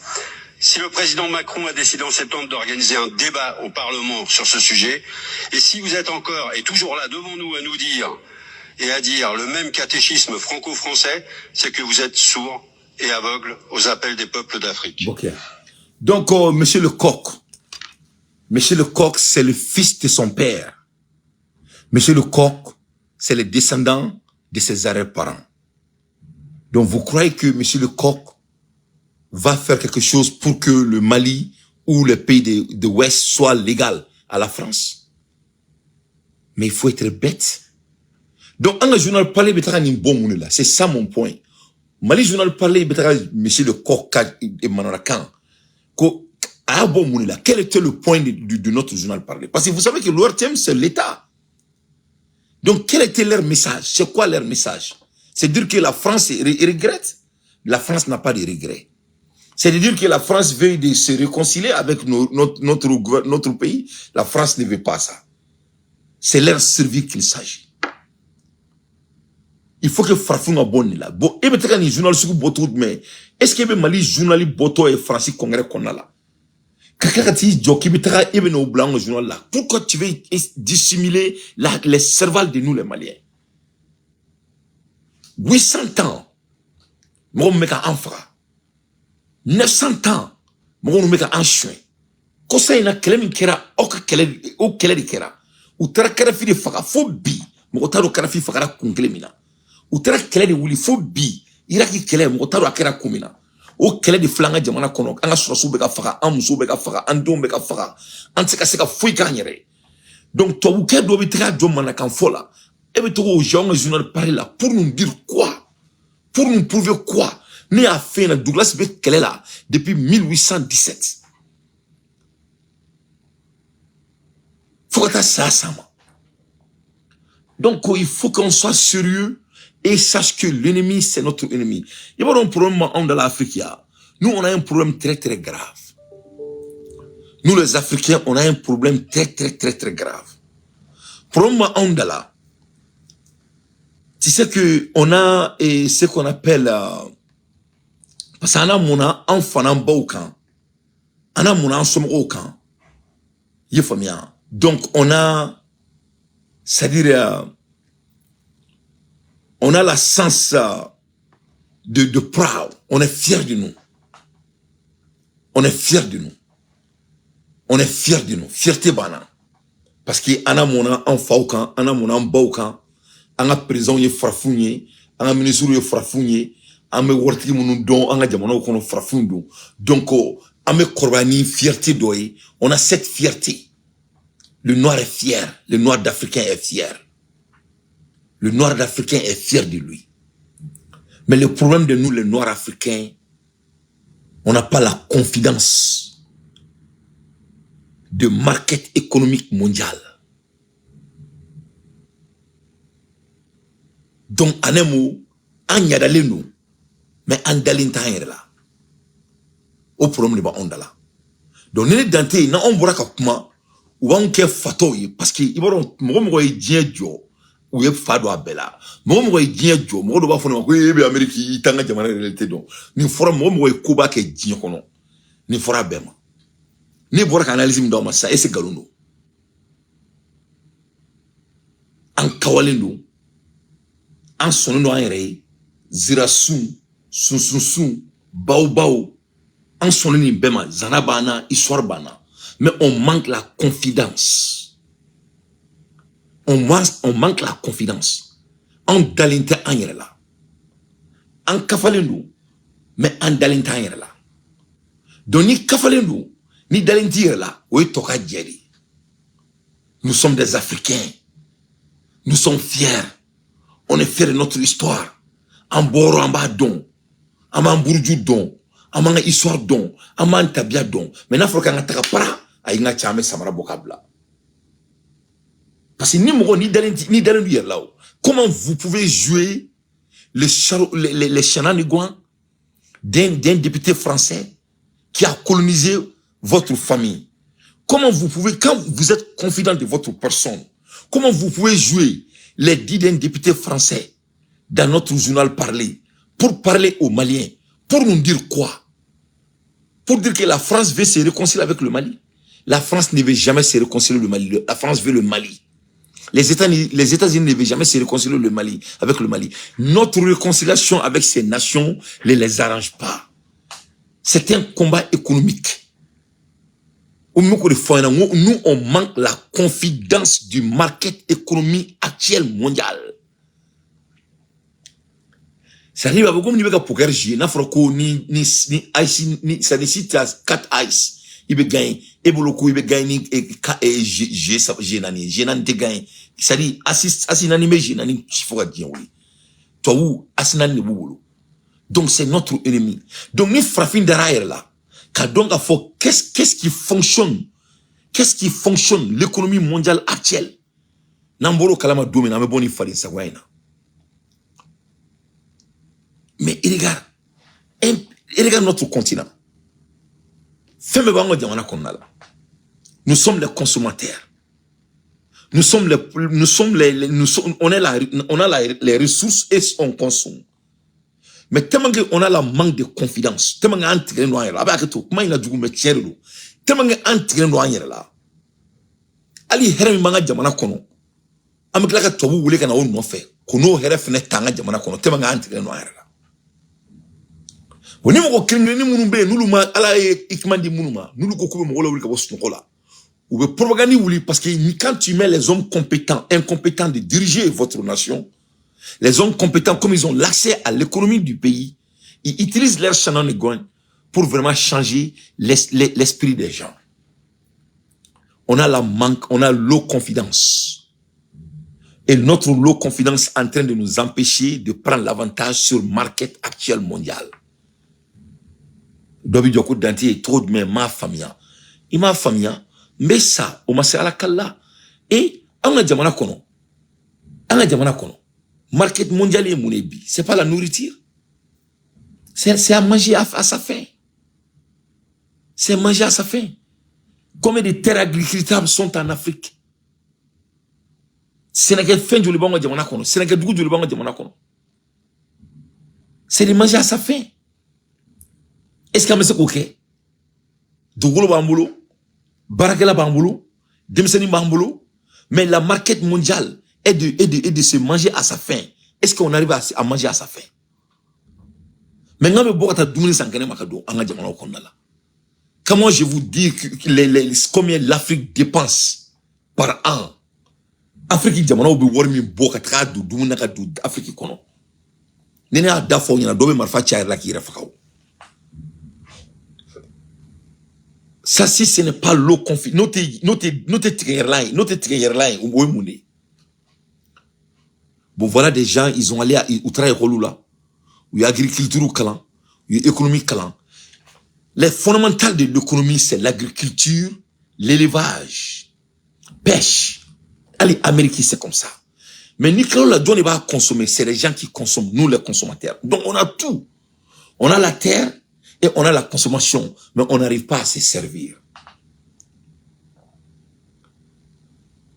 si le président Macron a décidé en septembre d'organiser un débat au Parlement sur ce sujet, et si vous êtes encore et toujours là devant nous à nous dire et à dire le même catéchisme franco-français, c'est que vous êtes sourd et aveugle aux appels des peuples d'Afrique. Ok. Donc, monsieur Monsieur Lecoq, c'est le fils de son père. Monsieur Lecoq, c'est le descendant de ses arrière-parents. Donc, vous croyez que monsieur Lecoq va faire quelque chose pour que le Mali ou le pays de l'Ouest soit légal à la France? Mais il faut être bête. Donc, un journal parlé, là. C'est ça mon point. Mali journal parlé, monsieur Lecoq et Manarakan. Ah bon, là. Quel était le point de notre journal parlé? Parce que vous savez que l'ORTM, c'est l'État. Donc, quel était leur message? C'est quoi leur message? C'est dire que la France regrette. La France n'a pas de regrets. C'est de dire que la France veut de se réconcilier avec notre pays. La France ne veut pas ça. C'est leur survie qu'il s'agit. Il faut que farafin ka bɔ nin la. Bon, e bɛ taga nin journal sugu bɔ cogo jumɛn? Est-ce que e bɛ Mali journal bɔtɔ ye Faransi congrès kɔnɔna la? Ka tila ka t'i jɔ k'i bɛ taga e bɛ n'o bila an ka journal la. Pourquoi tu veux dissimuler les cervelles de nous les Maliens? 800 ans, mɔgɔ min bɛ ka an faga. 900 ans, mɔgɔ minnu bɛ ka an suɲɛ. Kɔsa in na kɛlɛ min kɛra aw ka kɛlɛ, o kɛlɛ de kɛra. U taara Kadafi de faga fo bi. Mɔgɔ t'a dɔn Kadafi fagara kun kelen min na. U taara kɛlɛ de wuli fo bi. Iraki kɛlɛ, mɔgɔ t'a dɔn a kɛra kun min na. O kɛlɛ de filɛ an ka jamana kɔnɔ. An ka sɔrɔsiw bɛ ka faga, an musow bɛ ka faga, an denw bɛ ka faga. An tɛ se ka se ka foyi k'an yɛrɛ ye. Donc tubabukɛ dɔ bɛ taga jɔ manakan fɔ la. E bɛ to k'o jɔ an ka journal parlé la pour nous dire quoi? Pour nous prouver quoi? Ne y'a fɛ yen na, Douglas bɛ kɛlɛ la depuis 1817. Fo ka taa saya s'a ma. Donc il faut qu'on soit sérieux et sache que l'ennemi, c'est notre ennemi. Il y a un problème dans l'Afrique. Nous, on a un problème très, très grave. Nous, les Africains, on a un problème très, très, très, très grave. Problème en là. Tu sais que on a ce qu'on appelle parce qu'on a mon enfant en kan, on a mon enfant kan. Donc on a, c'est-à-dire on a la sens de proud. On est fier de nous. On est fier de nous. On est fier de nous. Fierté bana. Parce que an a mɔna an faw kan, an a mɔna an baw kan, an ka président ye farafin ye, an ka ministre ye farafin ye, an bɛ waritigi minnu dɔn an ka jamanaw kɔnɔ farafin don. Donc an bɛ kɔrɔbaya ni fierté dɔ ye. On a cette fierté. Le noir est fier. Le noir d'Africain est fier. Le noir d'Africain est fier de lui. Mais le problème de nous, les noirs africains, on n'a pas la confidence de market économique mondial. Donc, en un mot, an yadalen don, mais an dalen t'an yɛrɛ la. O problème de b'anw da la. Donc, ni ne dan tɛ yen, n'anw bɔra ka kuma, u b'anw kɛ fatɔw ye parce que i b'a dɔn mɔgɔ mɔgɔ ye diɲɛ jɔ, u ye fa don a bɛɛ la. Mɔgɔ mɔgɔ ye diɲɛ jɔ, mɔgɔ dɔ b'a fɔ ne ma ko e bɛ Amérique, i t'an ka jamana réalité dɔn. Nin fɔra mɔgɔ mɔgɔ ye koba kɛ diɲɛ kɔnɔ, nin fɔra a bɛɛ ma. Ne bɔra ka analyse min d'aw ma sisan, est-ce que nkalon don? An kawalen don, an sɔnnen don an yɛrɛ ye, zirasun, sunsunsun, baw, an sɔnnen nin bɛɛ ma, zana b'an na, histoire b'an na. Mais on manque la confidence. On manque la confidence. An dalen tɛ an yɛrɛ la. An kafalen don, mais an dalen tɛ an yɛrɛ la. Donc ni kafalen don, ni dalen t'i yɛrɛ la, o ye tɔ ka jɛ de ye. Nous sommes des Africains. Nous sommes fiers. On est fiers de notre histoire. An bɔrɔ an b'a dɔn. An b'an buruju dɔn. An b'an ka histoire dɔn. An b'an tabiya dɔn. Mais n'a fɔra k'an ka taga para, ayi n ka ca an bɛ samara bɔ ka bila. Parce que ni mɔgɔ ni dalen ni dalen du yɛrɛ la o, comment vous pouvez jouer les shenanigans d'un député français qui a colonisé votre famille? Comment vous pouvez, quand vous êtes confident de votre personne, comment vous pouvez jouer les dits d'un député français dans notre journal parlé pour parler aux Maliens, pour nous dire quoi? Pour dire que la France veut se réconcilier avec le Mali? La France ne veut jamais se réconcilier le Mali. La France veut le Mali. Les États-Unis ne veulent jamais se réconcilier le Mali, avec le Mali. Notre réconciliation avec ces nations ne les arrange pas. C'est un combat économique. Nous, on manque la confidence du market économique actuel mondial. C'est-à-dire, comme ni bɛ ka poker jouer, n'a fɔra ko ni as ni, c'est-à-dire si tu as 4 as, i bɛ gagner. E bolo ko i bɛ gagner ni G saba, G naani, G naani tɛ gagner. C'est-à-dire as naani bɛ G naani ci fo ka diɲɛ wuli. Tubabu as naani de b'u bolo. Donc c'est notre ennemi. Donc ni farafin dara a yɛrɛ la, ka dɔn k'a fɔ qu'est-ce qui fonctionne, qu'est-ce qui fonctionne l'économie mondiale actuelle. N'an bɔr'o kalama don min na, an bɛ bɔ nin faden sagoya in na. Mais regarde, regarde notre continent. Fɛn bɛɛ b'an ka jamana kɔnɔna la. Nous sommes les consommateurs. Nous sommes les, nous sommes les, les nous sommes, on est la, on a la, les ressources et on consomme. Mais tellement que on a la manque de confiance, tellement que an tigɛlen don an yɛrɛ la, a b'a hakɛ to, kuma in ka jugu mais tiɲɛ de don. Tellement que an tigɛlen don an yɛrɛ la. Hali hɛrɛ min b'an ka jamana kɔnɔ, an bɛ tila ka tubabu wele ka na o nɔfɛ, ko n'o hɛrɛ fɛnɛ ta an ka jamana kɔnɔ, tellement que an tigɛlen don an yɛrɛ la. Bon, ni mɔgɔ kelen kelennin minnu bɛ yen, n'olu ma Ala ye hikima di minnu ma, n'olu ko k'u bɛ mɔgɔw lawuli ka bɔ sunɔgɔ la, u bɛ propagande wuli parce que quand tu mets les hommes compétents, incompétents de diriger votre nation, les hommes compétents, comme ils ont l'accès à l'économie du pays, ils utilisent leur shenanigans pour vraiment changer l'esprit des gens. On a la manque, on a low confidence. Et notre low confidence est en train de nous empêcher de prendre l'avantage sur le market actuel mondial. Dɔ bɛ jɔ ko Dante ye cogo jumɛn, n m'a faamuya. I m'a faamuya, n bɛ sa o ma se Ala kali la. E an ka jamana kɔnɔ, an ka jamana kɔnɔ, market mondial ye mun ye bi? C'est pas la nourriture, c'est à manger à sa faim. C'est manger à sa faim. Combien de terres agricultables sont en Afrique? Sɛnɛkɛfɛn joli b'an ka jamana kɔnɔ? Sɛnɛkɛdugu joli b'an ka jamana kɔnɔ? C'est de manger à sa faim. Est-ce qu'an bɛ se k'o kɛ? Dugukolo b'an bolo, baarakɛla b'an bolo, denmisɛnnin b'an bolo, mais la market mondiale est de se manger à sa faim. Est-ce qu'on arrive à manger à sa faim? Mais n'an bɛ bɔ ka taa dumuni san kɛnɛ ma ka don an ka jamanaw kɔnɔna la. Comment je vous dis que combien l'Afrique dépense par an? Afrique jamanaw bɛ wari min bɔ ka taga don dumuni na ka don Afrique kɔnɔ. Ni ne y'a da fɔ aw ɲɛna, dɔ bɛ marifa ci a yɛrɛ la k'i yɛrɛ faga o. Ça, si ce n'est pas low confi, n'o tɛ tigɛ yɛrɛ la ye, n'o tɛ tigɛ yɛrɛ la ye, o ye mun de ye? Bon, voilà des gens, ils ont allé à, u taara école la, u ye agriculture kalan, u ye économie kalan. Les fondamentales de l'économie, c'est l'agriculture, l'élevage, pêche. Allez, Amérique, c'est comme ça. Mais Nicolas, la douane va consommer, c'est les gens qui consomment, nous les consommateurs. Donc on a tout. On a la terre et on a la consommation, mais on n'arrive pas à se servir.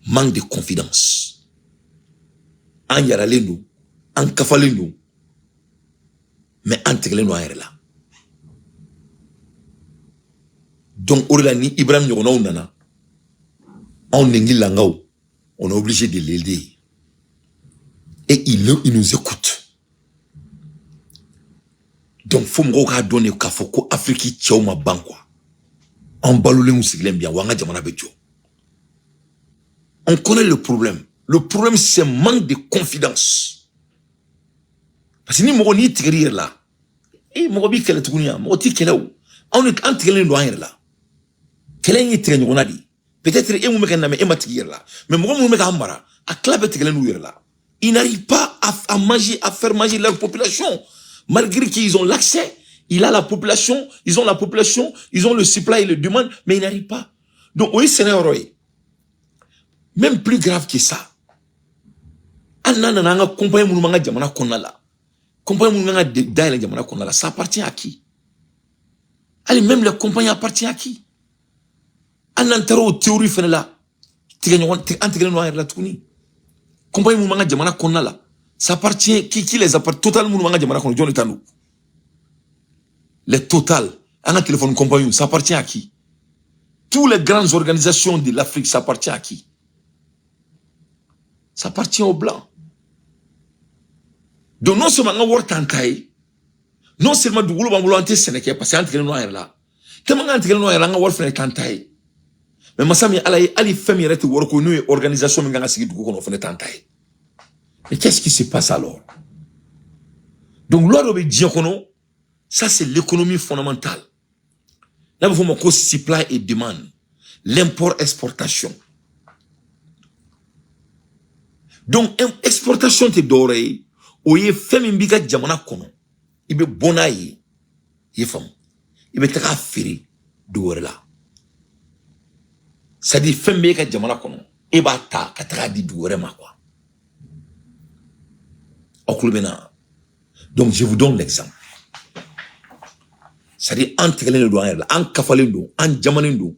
Manque de confiance. An yaralen don, an kafalen don, mais an tigɛlen don an yɛrɛ la. Donc o de la ni Ibrahim ɲɔgɔnnaw nana, anw nengi langaw, on est obligé de l'aider. Et il nous écoute. Donc fo mɔgɔw k'a dɔn de k'a fɔ ko Afrique cɛw ma ban quoi. An balolenw sigilen bi yan, wa an ka jamana bɛ jɔ. On connaît le problème. Le problème, c'est manque de confiance. Parce que ni mɔgɔ n'i tigɛr'i yɛrɛ la, e mɔgɔ b'i kɛlɛ tuguni yan, mɔgɔ t'i kɛlɛ o. Anw ni an tigɛlen don an yɛrɛ la. Kɛlɛ in ye tigɛ ɲɔgɔnna de ye. Peut-être e mun bɛ ka na, mais e ma tigɛ i yɛrɛ la. Mais mɔgɔ minnu bɛ k'an mara, a tila bɛɛ tigɛlen d'u yɛrɛ la. Ils n'arrivent pas à manger, à faire manger leur population. Malgré qu'ils ont l'accès, il a la population, ils ont la population, ils ont le supply et le demande, mais ils n'arrivent pas. Donc, o ye sɛnɛ yɔrɔ ye. Même plus grave que ça, hali n'a nana an ka compagnie minnu b'an ka jamana kɔnɔna la, compagnie minnu kan ka dayɛlɛ jamana kɔnɔna la, ça appartient à qui? Hali même les compagnies appartient à qui? Hali n'an taara o théorie fɛnɛ la, tigɛ ɲɔgɔn, an tigɛlen don an yɛrɛ la tuguni. Compagnie minnu b'an ka jamana kɔnɔna la, ça appartient qui les appartient? Total minnu b'an ka jamana kɔnɔ, jɔn de ta don? Les Total, an ka téléphone compagnie, ça appartient à qui? Toutes les grandes organisations de l'Afrique, ça appartient à qui? Ça appartient aux Blancs. Donc non seulement an ka wari t'an ta ye, non seulement dugukolo b'an bolo, an tɛ sɛnɛ kɛ parce que an tigɛlen don an yɛrɛ la, tellement an tigɛlen don an yɛrɛ la, an ka wari fɛnɛ t'an ta ye. Mais masa min Ala ye, hali fɛn min yɛrɛ tɛ wariko, n'o ye organisation min kan ka sigi dugu kɔnɔ, o fɛnɛ t'an ta ye. Mais qu'est-ce qui se passe alors? Donc loi dɔ bɛ diɲɛ kɔnɔ, ça, c'est l'économie fondamentale, n'a bɛ fɔ o ma ko supply et demande, l'import exportation. Donc exportation tɛ dɔwɛrɛ ye, o ye fɛn min b'i ka jamana kɔnɔ, i bɛ bɔ n'a ye, i ye faamu, i bɛ taga feere dugu wɛrɛ la. C'est à dire, fɛn b'e ka jamana kɔnɔ, e b'a ta ka taga di dugu wɛrɛ ma, quoi. Aw tulo bɛ na? Donc je vous donne l'exemple. C'est à dire, an tigɛlen de don an yɛrɛ la, an kafalen don, an jamanen don,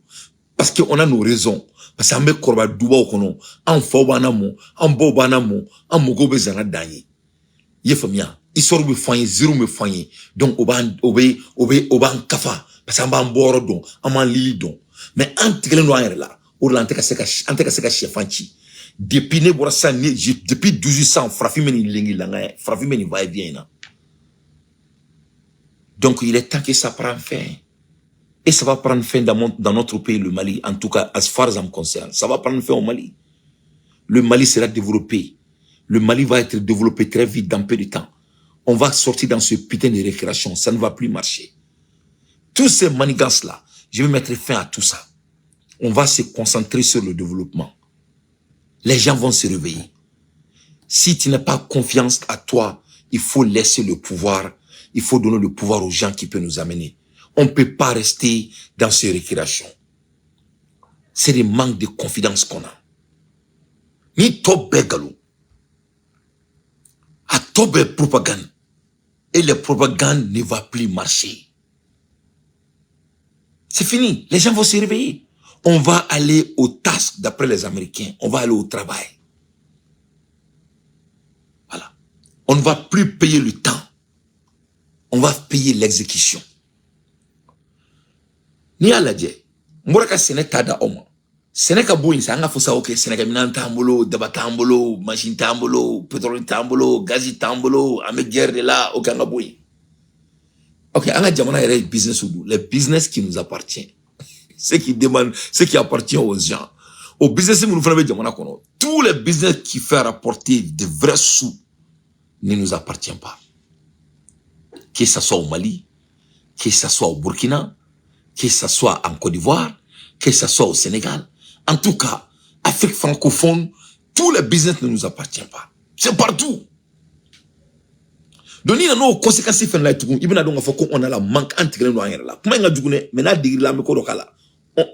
parce que on a nos raisons, parce que an bɛ kɔrɔbaya dubaw kɔnɔ, an faw b'an lamɔ, an baw b'an lamɔ, an mɔgɔw bɛ zana dan ye, i ye faamuya? Histoire bɛ fɔ an ye, ziiriw bɛ fɔ an ye. Donc o b'an o bɛ o bɛ o b'an kafa, parce que an b'an bɔyɔrɔ dɔn, an b'an lili dɔn. Mais an tigɛlen don an yɛrɛ la, o de la an tɛ ka se ka sɛfan ci. Depuis ne bɔra sisan ne, depuis 1800, farafin bɛ nin lengi langa ye, farafin bɛ nin va et vient in na. Donc il est temps que ça prenne fin. Et ça va prendre fin dans notre pays, le Mali. En tout cas, as far as I'm concerned, ça va prendre fin au Mali. Le Mali sera développé. Le Mali va être développé très vite, dans peu de temps. On va sortir dans ce putain de récréation. Ça ne va plus marcher. Tous ces manigances-là, je vais mettre fin à tout ça. On va se concentrer sur le développement. Les gens vont se réveiller. Si tu n'as pas confiance à toi, il faut laisser le pouvoir. Il faut donner le pouvoir aux gens qui peuvent nous amener. On ne peut pas rester dans ces récréations. C'est le manque de confiance qu'on a. Ni tɔ bɛɛ nkalon. A tɔ bɛɛ propagande. Et les propagandes ne va plus marcher. C'est fini. Les gens vont se réveiller. On va aller aux tâches d'après les Américains. On va aller au travail. Voilà. On ne va plus payer le temps. On va payer l'exécution. N'i y'a lajɛ, n bɔra ka sɛnɛ ta da aw ma, sɛnɛ ka bɔ yen sa, an ka fɔ sa, ok, sɛnɛkɛminɛn t'an bolo, daba t'an bolo, machine t'an bolo, pétrole t'an bolo, gazi t'an bolo, an bɛ guerre de la, ok, an ka bɔ yen. Ok, an ka jamana yɛrɛ ye business don, les business qui nous appartient, ce qui demande, ce qui appartient aux gens, o business minnu fana bɛ jamana kɔnɔ, tous les business qui fait rapporter de vrais sous ne nous appartient pas, que ça soit au Mali, que ça soit au Burkina, que ça soit en Côte d'Ivoire, que ça soit au Sénégal. En tout cas, Afrique francophone, tous les business ne nous appartiennent pas. C'est partout. Donc, ni nana o conséquences fɛn la tugun, i bɛna dɔn k'a fɔ ko on a la manque, an tigɛlen don an yɛrɛ la. Kuma in ka jugu dɛ, mais n'a digir'i la, an bɛ ko dɔ k'a la.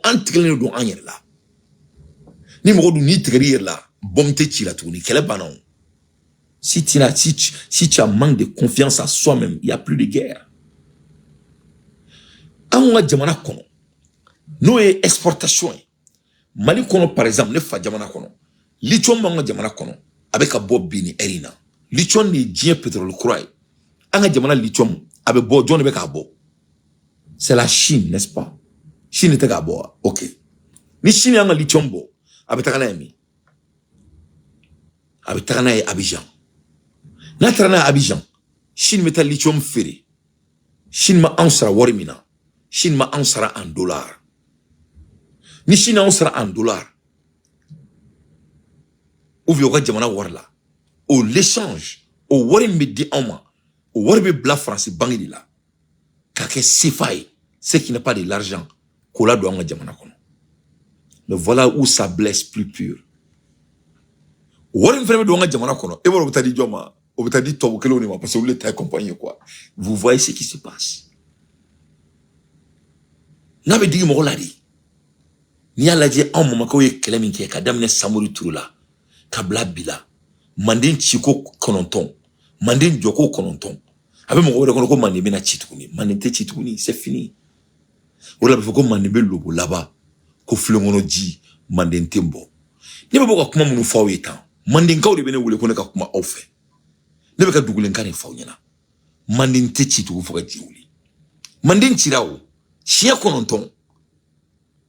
An tigɛlen don an yɛrɛ la. Ni mɔgɔ dun n'i tigɛr'i yɛrɛ la, bɔm tɛ ci la tuguni, kɛlɛ banna o. Si tu as manque de confiance à soi-même, il n'y a plus de guerre. Anw ka jamana kɔnɔ, n'o ye exportation ye, Mali kɔnɔ par exemple, ne fa jamana kɔnɔ, lithium b'an ka jamana kɔnɔ, a bɛ ka bɔ bi ni heure in na. Lithium de ye diɲɛ pétrole kura ye. An ka jamana lithium a bɛ bɔ, jɔn de bɛ k'a bɔ? C'est la Chine, n'est-ce pas? Chine tɛ k'a bɔ wa? Ok, ni Chine y'an ka lithium bɔ, a bɛ taga n'a ye min? A bɛ taga n'a ye Abidjan. N'a taara n'a ye Abidjan, Chine bɛ taa lithium feere. Chine ma anw sara wari min na, Chine ma anw sara en dollar. Ni Chine y'anw sara en dollar ou bien u ka jamana wari la, o l'échange, o wari min bɛ di anw ma, o wari bɛ bila Faransi banque de la k'a kɛ CFA ye, ce qui n'est pas de l'argent, k'o ladon an ka jamana kɔnɔ. Mais voilà où ça blesse plus pur. Wari min fana bɛ don an ka jamana kɔnɔ, e b'a dɔn o bɛ taa di jɔn ma? O bɛ taa di tubabu kelenw de ma, parce que olu de ta ye compagnie ye, quoi. Vous voyez ce qui se passe? N'a bɛ digi mɔgɔ la de. N'i y'a lajɛ, anw mamakɛw ye kɛlɛ min kɛ ka daminɛ Samori Ture la ka bila bi la, Manden ciko 9, Manden jɔko 9, a bɛ mɔgɔ wɛrɛ kɔnɔ ko Manden bɛna ci tuguni. Manden tɛ ci tuguni, c'est fini. O de la, a bɛ fɔ ko Manden bɛ lobo laban ko filenkɔnɔ ji, Manden tɛ bɔ. Ne bɛ bɔ ka kuma minnu fɔ aw ye tan, Mandenkaw de bɛ ne wele ko ne ka kuma aw fɛ. Ne bɛ ka dugulenkan de fɔ aw ɲɛna. Manden tɛ ci tugun fo ka diɲɛ wuli. Manden cira o siɲɛ 9,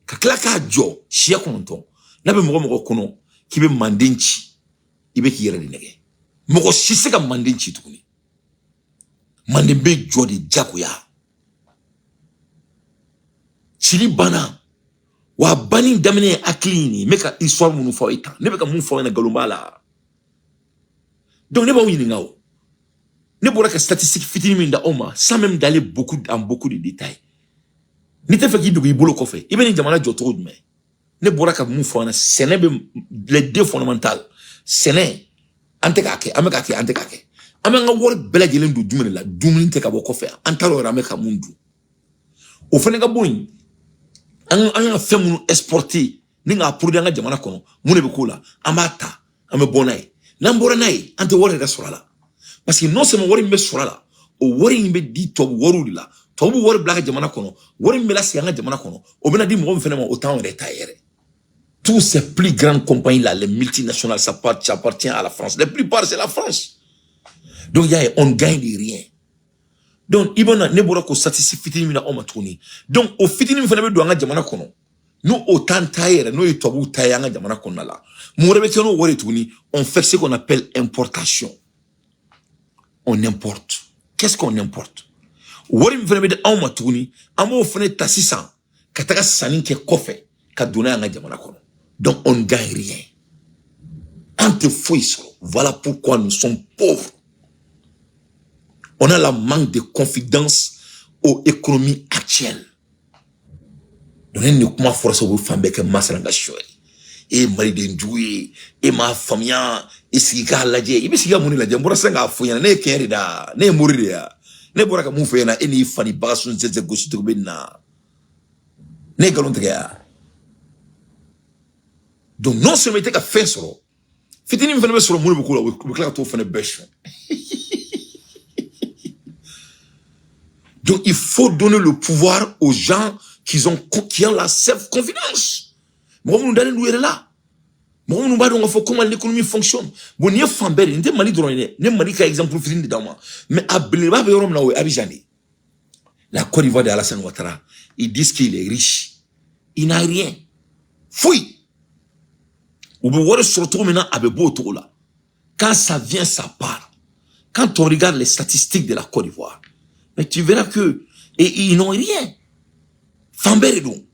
ka tila k'a jɔ siɲɛ 9. N'a bɛ mɔgɔ mɔgɔ kɔnɔ k'i bɛ Manden ci, i bɛ k'i yɛrɛ de nɛgɛ. Mɔgɔ si se ka Manden ci tuguni. Manden bɛ jɔ de jagoya. Cili banna wa. Banni daminɛ ye hakili in de ye. N bɛ ka histoire minnu fɔ aw ye tan, ne bɛ ka mun fɔ aw ɲɛna, nkalon b'a la. Donc ne b'aw ɲininka o. Ne bɔra ka statistique fitinin min da aw ma, sans même d'aller beaucoup en beaucoup de détails. N'i tɛ fɛ k'i dogo i bolo kɔfɛ, i bɛ nin jamana jɔ cogo jumɛn? Ne bɔra ka mun fɔ aw ɲɛna? Sɛnɛ bɛ, les deux fondamentales, sɛnɛ, an tɛ k'a kɛ, an bɛ k'a kɛ, an tɛ k'a kɛ. An b'an ka wari bɛɛ lajɛlen don jumɛn de la? Dumuni tɛ ka bɔ kɔfɛ, an t'a dɔn yɛrɛ an bɛ ka mun dun. O fana ka bɔ yen, an ka fɛn minnu exporter ni k'a produit an ka jamana kɔnɔ, mun de bɛ k'o la? An b'a ta, an bɛ bɔ n'a ye. N'an bɔra n'a ye, an tɛ wari yɛrɛ sɔrɔ a la, parce que non seulement wari min bɛ sɔrɔ a la, o wari in bɛ di tubabu wariw de la. Tubabu bɛ wari bila a ka jamana kɔnɔ. Wari min bɛ lasegin an ka jamana kɔnɔ, o bɛna di mɔgɔ min fana ma, o t'anw yɛrɛ ta yɛrɛ. Tous ces plus grandes compagnies là, les multinationales, ça appartient à la France. La plupart, c'est la France. Donc, on ne gagne de rien. Donc, i bɛna ne bɔra k'o statistique fitinin min na aw ma tuguni. Donc, o fitinin min fana bɛ don an ka jamana kɔnɔ, n'o o t'an ta ye yɛrɛ, n'o ye tubabuw ta ye an ka jamana kɔnɔna la, mun wɛrɛ bɛ kɛ n'o wari ye tuguni? On fait ce qu'on appelle importation. On importe. Qu'est-ce qu'on importe? Wari min fana bɛ di anw ma tuguni, an b'o fana ta sisan ka taga sanni kɛ kɔfɛ ka don n'a ye an ka jamana kɔnɔ. Donc, on ne gagne rien. An tɛ foyi sɔrɔ. Voilà pourquoi nous sommes pauvres. On a la manque de confiance aux économies actuelles. Donc, ne ni kuma fɔra sa, u bɛ fan bɛɛ kɛ masala sɔ ye. E ye maliden jugu ye, e m'a faamuya, i sigi k'a lajɛ. I bɛ sigi ka mun de lajɛ? N bɔra sisan k'a fɔ ɲɛna. Ne ye kɛɲɛ de da, ne ye mori de ya. Ne bɔra ka mun fɔ ɲɛna? E n'i fa ni baga sun sɛnsɛn gosi cogo bɛ nin na, ne ye nkalon tigɛ ya? Donc non seulement i tɛ ka fɛn sɔrɔ, fitinin min fana bɛ sɔrɔ, mun de bɛ k'o la? U bɛ tila ka t'o fana bɛɛ suɲɛ. Donc il faut donner le pouvoir aux gens qui ont la self-confiance. Mɔgɔ minnu dalen d'u yɛrɛ la, mɔgɔ minnu b'a dɔn k'a fɔ comment l'économie fonctionne. Bon, nin ye fan bɛɛ de ye, nin tɛ Mali dɔrɔn ye dɛ. Ne Mali ka exemple fitinin de d'aw ma, mais a belebeleba bɛ yɔrɔ min na, o ye Abidjan de ye. La Côte d'Ivoire de Alassane Ouattara, ils disent qu'il est riche, il n'a rien, foyi. U bɛ wari sɔrɔ cogo min na, a bɛ bɔ o cogo la. Quand ça vient, ça part. Quand on regarde les statistiques de la Côte d'Ivoire, mais tu verras que et ils n'ont rien. Fan bɛɛ de don.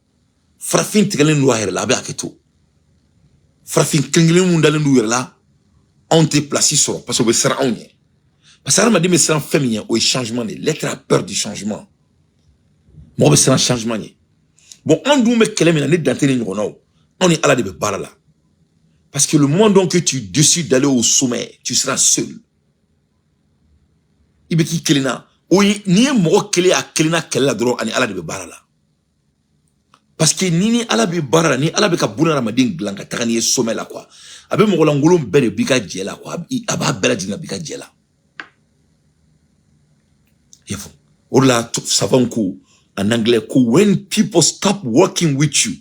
Farafin tigɛlen don a yɛrɛ la, a bɛ hakɛ to. Farafin kelen kelen mun dalen d'u yɛrɛ la, anw tɛ place sɔrɔ parce que u bɛ siran anw ɲɛ, parce que hadamaden bɛ siran fɛn min ɲɛ, o ye changement de ye. L'être a peur du changement. Mɔgɔ bɛ siran changement ɲɛ. Bon, anw dun bɛ kɛlɛ min na, ne Dante ni ɲɔgɔnnaw, anw ni Ala de bɛ baara la, parce que le moment donc que tu décides d'aller au sommet, tu seras seul. I bɛ k'i kelen na. O ye n'i ye mɔgɔ kelen a kelen na kɛlɛ la dɔrɔn, ani Ala de bɛ baara la, parce que ni Ala bɛ baara la, ni Ala bɛ ka buna hadamaden dilan ka taga n'i ye sommet la quoi, a bɛ mɔgɔ lankolon bɛɛ de b'i ka jɛ la quoi. A b'a bɛɛ lajɛlen b'i ka jɛ la. I y'a faamu? O de la, savant ko en anglais ko "When people stop working with you,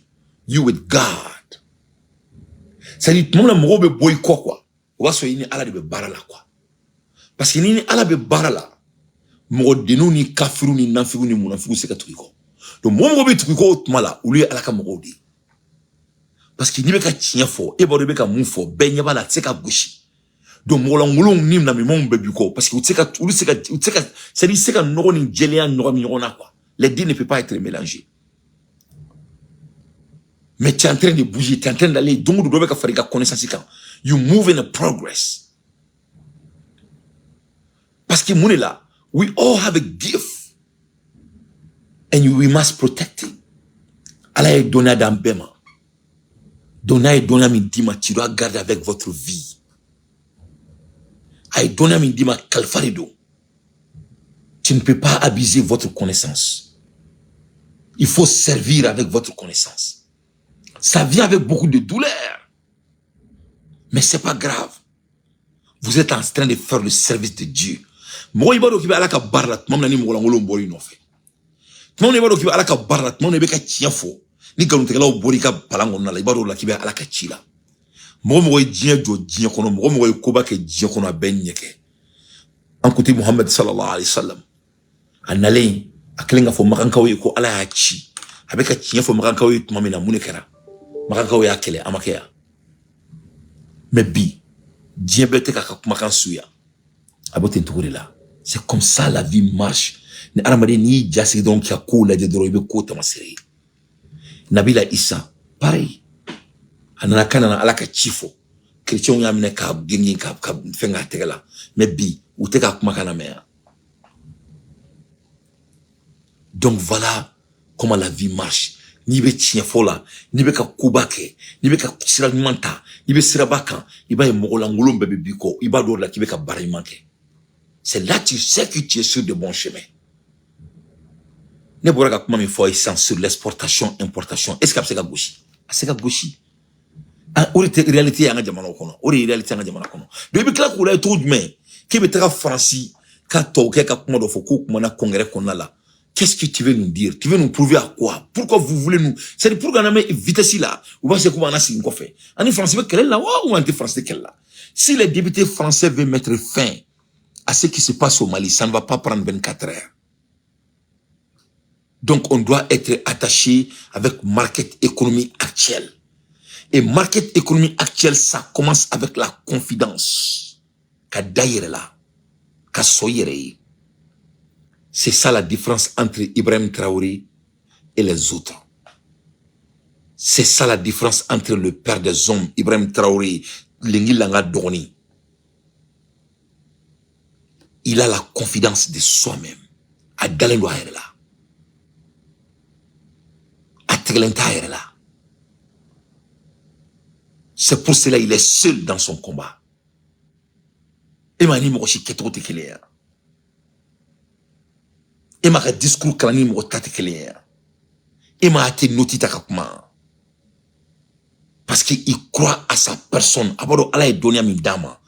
you with God." C'est à dire, tuma min na mɔgɔw bɛ bɔ i kɔ quoi, o b'a sɔrɔ i ni Ala de bɛ baara la quoi, parce que ni Ala bɛ baara la, mɔgɔ denninw ni kafiriw ni nafigiw ni munafigiw se ka tugu i kɔ. Donc mɔgɔ mɔgɔ bɛ tugu i kɔ o tuma la, olu ye Ala ka mɔgɔw de ye, parce que n'i bɛ ka tiɲɛ fɔ, e b'a dɔn i bɛ ka mun fɔ, bɛɛ ɲɛ b'a la, a tɛ se ka gosi. Donc mɔgɔlankolonw ni namimanw bɛɛ b'i kɔ, parce que u tɛ se ka, olu tɛ se ka, u tɛ se ka, c'est à dire i tɛ se ka nɔgɔ ni jɛlenya ɲagami ɲɔgɔn na quoi. Les deux ne peuvent pas être mélangés. Mais tu es en train de bouger, tu es en train d'aller, don o don dɔ bɛ ka fara i ka connaissance kan. You move in a progress, parce que mun de la, we all have a gift and we must protect it. Ala ye dɔnniya d'an bɛɛ ma. Dɔnniya ye dɔnniya min d'i ma, tu dois garder avec votre vie. A ye dɔnniya min d'i ma, kalifa de don. Tu ne peux pas abuser votre connaissance. Il faut servir avec votre connaissance. Ça vient avec beaucoup de douleur. Mais c'est pas grave. Vous êtes en train de faire le service de Dieu. Mɔgɔ, i b'a dɔn k'i bɛ Ala ka baara la tuma min na ni mɔgɔ lankolon bɔr'i nɔfɛ. Tuma min na i b'a dɔn k'i bɛ Ala ka baara la, tuma min na i bɛ ka tiɲɛ fɔ, ni nkalontigɛlaw bɔr'i ka palan kɔnɔna la, i b'a dɔn o la k'i bɛ Ala ka ci la. Mɔgɔ mɔgɔ ye diɲɛ jɔ diɲɛ kɔnɔ, mɔgɔ mɔgɔ ye koba kɛ diɲɛ kɔnɔ, a bɛɛ ɲɛ kɛ. An kuntigi Muhammed sallallahu alaihi wasallam, a nalen, a kɛlen k'a fɔ makankaw ye ko Ala y'a ci, a bɛ ka tiɲɛ fɔ makankaw ye tuma min na, mun de kɛra? Makankaw y'a kɛlɛ, a ma kɛ yan? Mais bi, diɲɛ bɛɛ tɛ k'a ka kumakan suya. A bɛ ten cogo de la. C'est comme ça la vie marche. Ni adamaden n'i y'i jasigi dɔrɔn k'i ka kow lajɛ dɔrɔn, i bɛ ko tamaseere ye. Nabila Isa, pareil, a nana ka nana Ala ka ci fɔ, chrétiens y'a minɛ k'a gengin ka fɛn k'a tɛgɛ la. Mais bi, u tɛ k'a kumakan lamɛn yan. Donc voilà comment la vie marche. N'i bɛ tiɲɛ fɔ la, n'i bɛ ka koba kɛ, n'i bɛ ka sira ɲuman ta, n'i bɛ siraba kan, i b'a ye mɔgɔ lankolon bɛɛ bɛ b'i kɔ. I b'a dɔn o la k'i bɛ ka baara ɲuman kɛ. C'est là tu sais que tu es sur de bons chemins. Ne bɔra ka kuma min fɔ ye sisan sur l'exportation importation, est ce que a bɛ se ka gosi? A bɛ se ka gosi. O de tɛ réalité ye an ka jamanaw kɔnɔ? O de ye réalité an ka jamana kɔnɔ. Donc i bɛ tila k'o lajɛ cogo jumɛn k'e bɛ taga Faransi ka tubabukɛ ka kuma dɔ fɔ k'o kumana congrès kɔnɔna la? Qu'est-ce que tu veux nous dire? Tu veux nous prouver à quoi? Pourquoi vous voulez nous? C'est pour qu'on ait vitesse là. Ou va c'est comment on a signé kɔfɛ. Ani Français bɛ kɛlɛ la wa ou an tɛ Français kɛlɛ la? Si les députés français veulent mettre fin à ce qui se passe au Mali, ça ne va pas prendre 24 heures. Donc on doit être attaché avec market économie actuelle. Et market économie actuelle, ça commence avec la confidence. Ka da i yɛrɛ la, ka sɔn i yɛrɛ ye. C'est ça la différence entre Ibrahim Traoré et les autres. C'est ça la différence entre le père des hommes, Ibrahim Traoré, Lengi Langa Dogoni. Il a la confiance de soi-même. A dalen don a yɛrɛ la. A tigɛlen t'a yɛrɛ la. C'est pour cela il est seul dans son combat. E ma ni mɔgɔ si kɛcogo tɛ kelen ye. E ma ka discours kalan ni mɔgɔ ta tɛ kelen ye. E ma a tɛ note ta ka kuma. Parce qu'il croit à sa personne. A b'a dɔn Ala ye dɔnniya min d'a ma.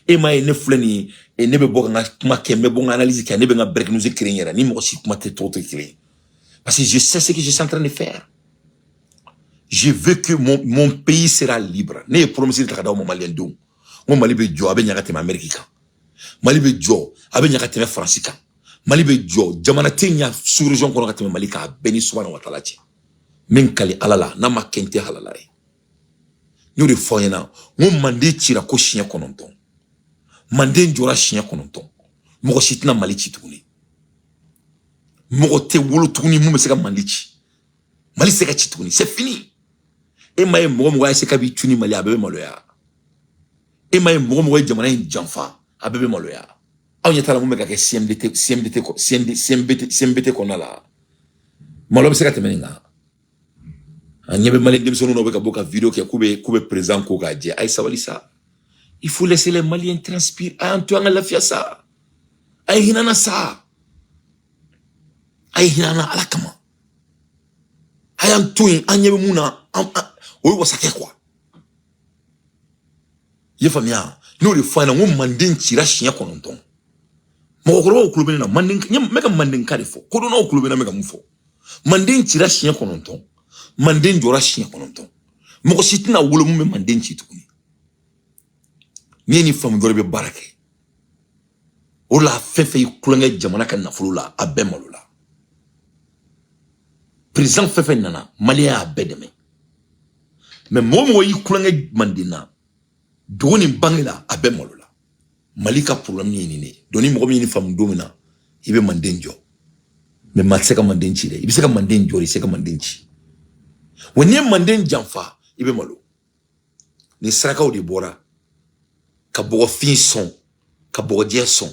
E m'a ye, ne filɛ nin ye, ne bɛ bɔ ka n ka kuma kɛ, n bɛ bɔ n ka analyse kɛ, ne bɛ n ka break news créer n yɛrɛ. Ni mɔgɔ si kuma tɛ tɔgɔ tɛ kelen ye. Parce que je sais ce que je suis en train de faire. Je veux que mon pays sera libre. Ne ye promesse ta ka d'aw ma, maliyɛn denw. N ko Mali bɛ jɔ, a bɛ ɲa ka tɛmɛ Amérique kan. Mali bɛ jɔ, a bɛ ɲa ka tɛmɛ Faransi kan. Mali bɛ jɔ, jamana tɛ ɲa sous région kɔnɔ ka tɛmɛ Mali kan, a bɛɛ ni subahana wa taala cɛ. N bɛ n kali Ala la, n'a ma kɛ n tɛ halala ye. N y'o de fɔ aw ɲɛna, n ko Manden cira ko siɲɛ 9. Manden jɔra siɲɛ 9. Mɔgɔ si tɛna Mali ci tuguni. Mɔgɔ tɛ wolo tuguni mun bɛ se ka Mali ci. Mali tɛ se ka ci tuguni, c'est fini. E ma ye, mɔgɔ mɔgɔ y'a se k'a b'i cu ni Mali, a bɛɛ bɛ maloya. E ma ye, mɔgɔ mɔgɔ ye jamana in janfa, a bɛɛ bɛ maloya. Aw ɲɛ t'a la mun bɛ ka kɛ CMDT, CMDT, CMD, CMBT, CMBT kɔnɔna la. Malo bɛ se ka tɛmɛ nin kan? An ɲɛ bɛ Mali denmisɛnninw dɔw bɛ ka bɔ ka vidéo kɛ k'u bɛ président ko k'a jɛ. A ye sabali sa. Il faut laisser les Maliens transpirer. A y'an to an ka lafiya sa. A ye hinɛ an na sa. A ye hinɛ an na Ala kama. A y'an to yen, an ɲɛ bɛ mun na, an o ye wasakɛ quoi. I ye faamuya? N'o de fɔ an ɲɛna, n ko Manden cira siɲɛ 9. Mɔgɔkɔrɔbaw tulo bɛ ne na, Manden, n bɛ ka Mandenka de fɔ. Kodɔnnaw tulo bɛ ne na, n bɛ ka mun fɔ? Manden cira siɲɛ 9. Manden jɔra siɲɛ 9. Mɔgɔ si tɛna wolo mun bɛ Manden ci tuguni. N'i ye nin faamu dɔrɔn, i bɛ baara kɛ. O la, fɛn fɛn y'i kulonkɛ jamana ka nafolo la, a bɛɛ malo la. Président fɛn fɛn nana, maliyɛn y'a bɛɛ dɛmɛ. Mais mɔgɔ mɔgɔ y'i kulonkɛ Manden na, dogo ni bange la, a bɛɛ malo la. Mali ka problème ye nin de ye. Donc ni mɔgɔ min ye nin faamu don min na, i bɛ Manden jɔ. Mais maa tɛ se ka Manden ci dɛ. I bɛ se ka Manden jɔ, i tɛ se ka Manden ci. Wa n'i ye Manden janfa, i bɛ malo. Ni sarakaw de bɔra ka bɔgɔfin sɔn, ka bɔgɔjɛ sɔn,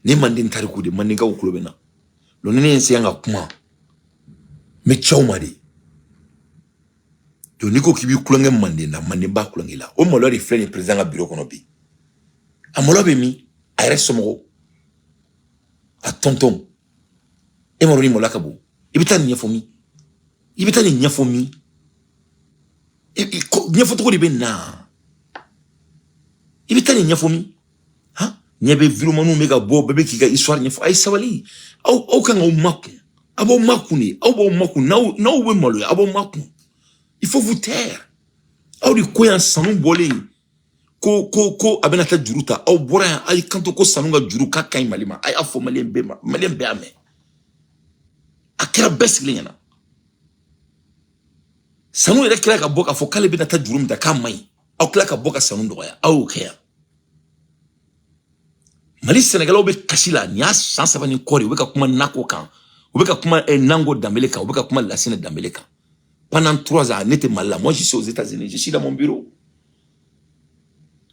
ni Manden tariku de, Mandenkaw tulo bɛ na. Donc ni ne ye n se yan ka kuma, n bɛ cɛw ma de. Donc n'i ko k'i b'i kulonkɛ Manden na, Manden b'a kulonkɛ la. O maloya de filɛ nin ye président ka bureau kɔnɔ bi. A maloya bɛ min? A yɛrɛ somɔgɔw, a tɔntɔn. E ma dɔn ni maloya ka bon? I bɛ taa nin ɲɛfɔ min? I bɛ taa nin ɲɛfɔ min? Ɲɛfɔ cogo de bɛ na. I bɛ taa nin ɲɛfɔ min? Han, ɲɛ bɛ viremaniw bɛ ka bɔ, bɛɛ bɛ k'i ka histoire ɲɛfɔ. A ye sabali, aw kan k'aw makun, a b'aw makun de, aw b'aw makun, n'aw bɛ maloya, aw b'aw makun. Il faut vous taire. Aw de ko yan sanu bɔlen ko a bɛna taa juru ta, aw bɔra yan, a y'i kanto ko sanu ka juru k'a ka ɲi Mali ma. A y'a fɔ maliyɛn bɛɛ ma, maliyɛn bɛɛ y'a mɛn, a kɛra bɛɛ sigilen ɲɛna. Sanu yɛrɛ kɛra ka bɔ k'a fɔ k'ale bɛna taa juru min ta k'a man ɲi, aw tila ka bɔ ka sanu dɔgɔya, aw y'o kɛ yan. Mali sɛnɛkɛlaw bɛ kasi la, nin y'a san 3 ni kɔ de, u bɛ ka kuma nako kan, u bɛ ka kuma Nango Danbele kan, u bɛ ka kuma Lassina Danbele kan. Pendant 3 ans, ne tɛ Mali la, moi je suis aux États-Unis, je suis dans mon bureau.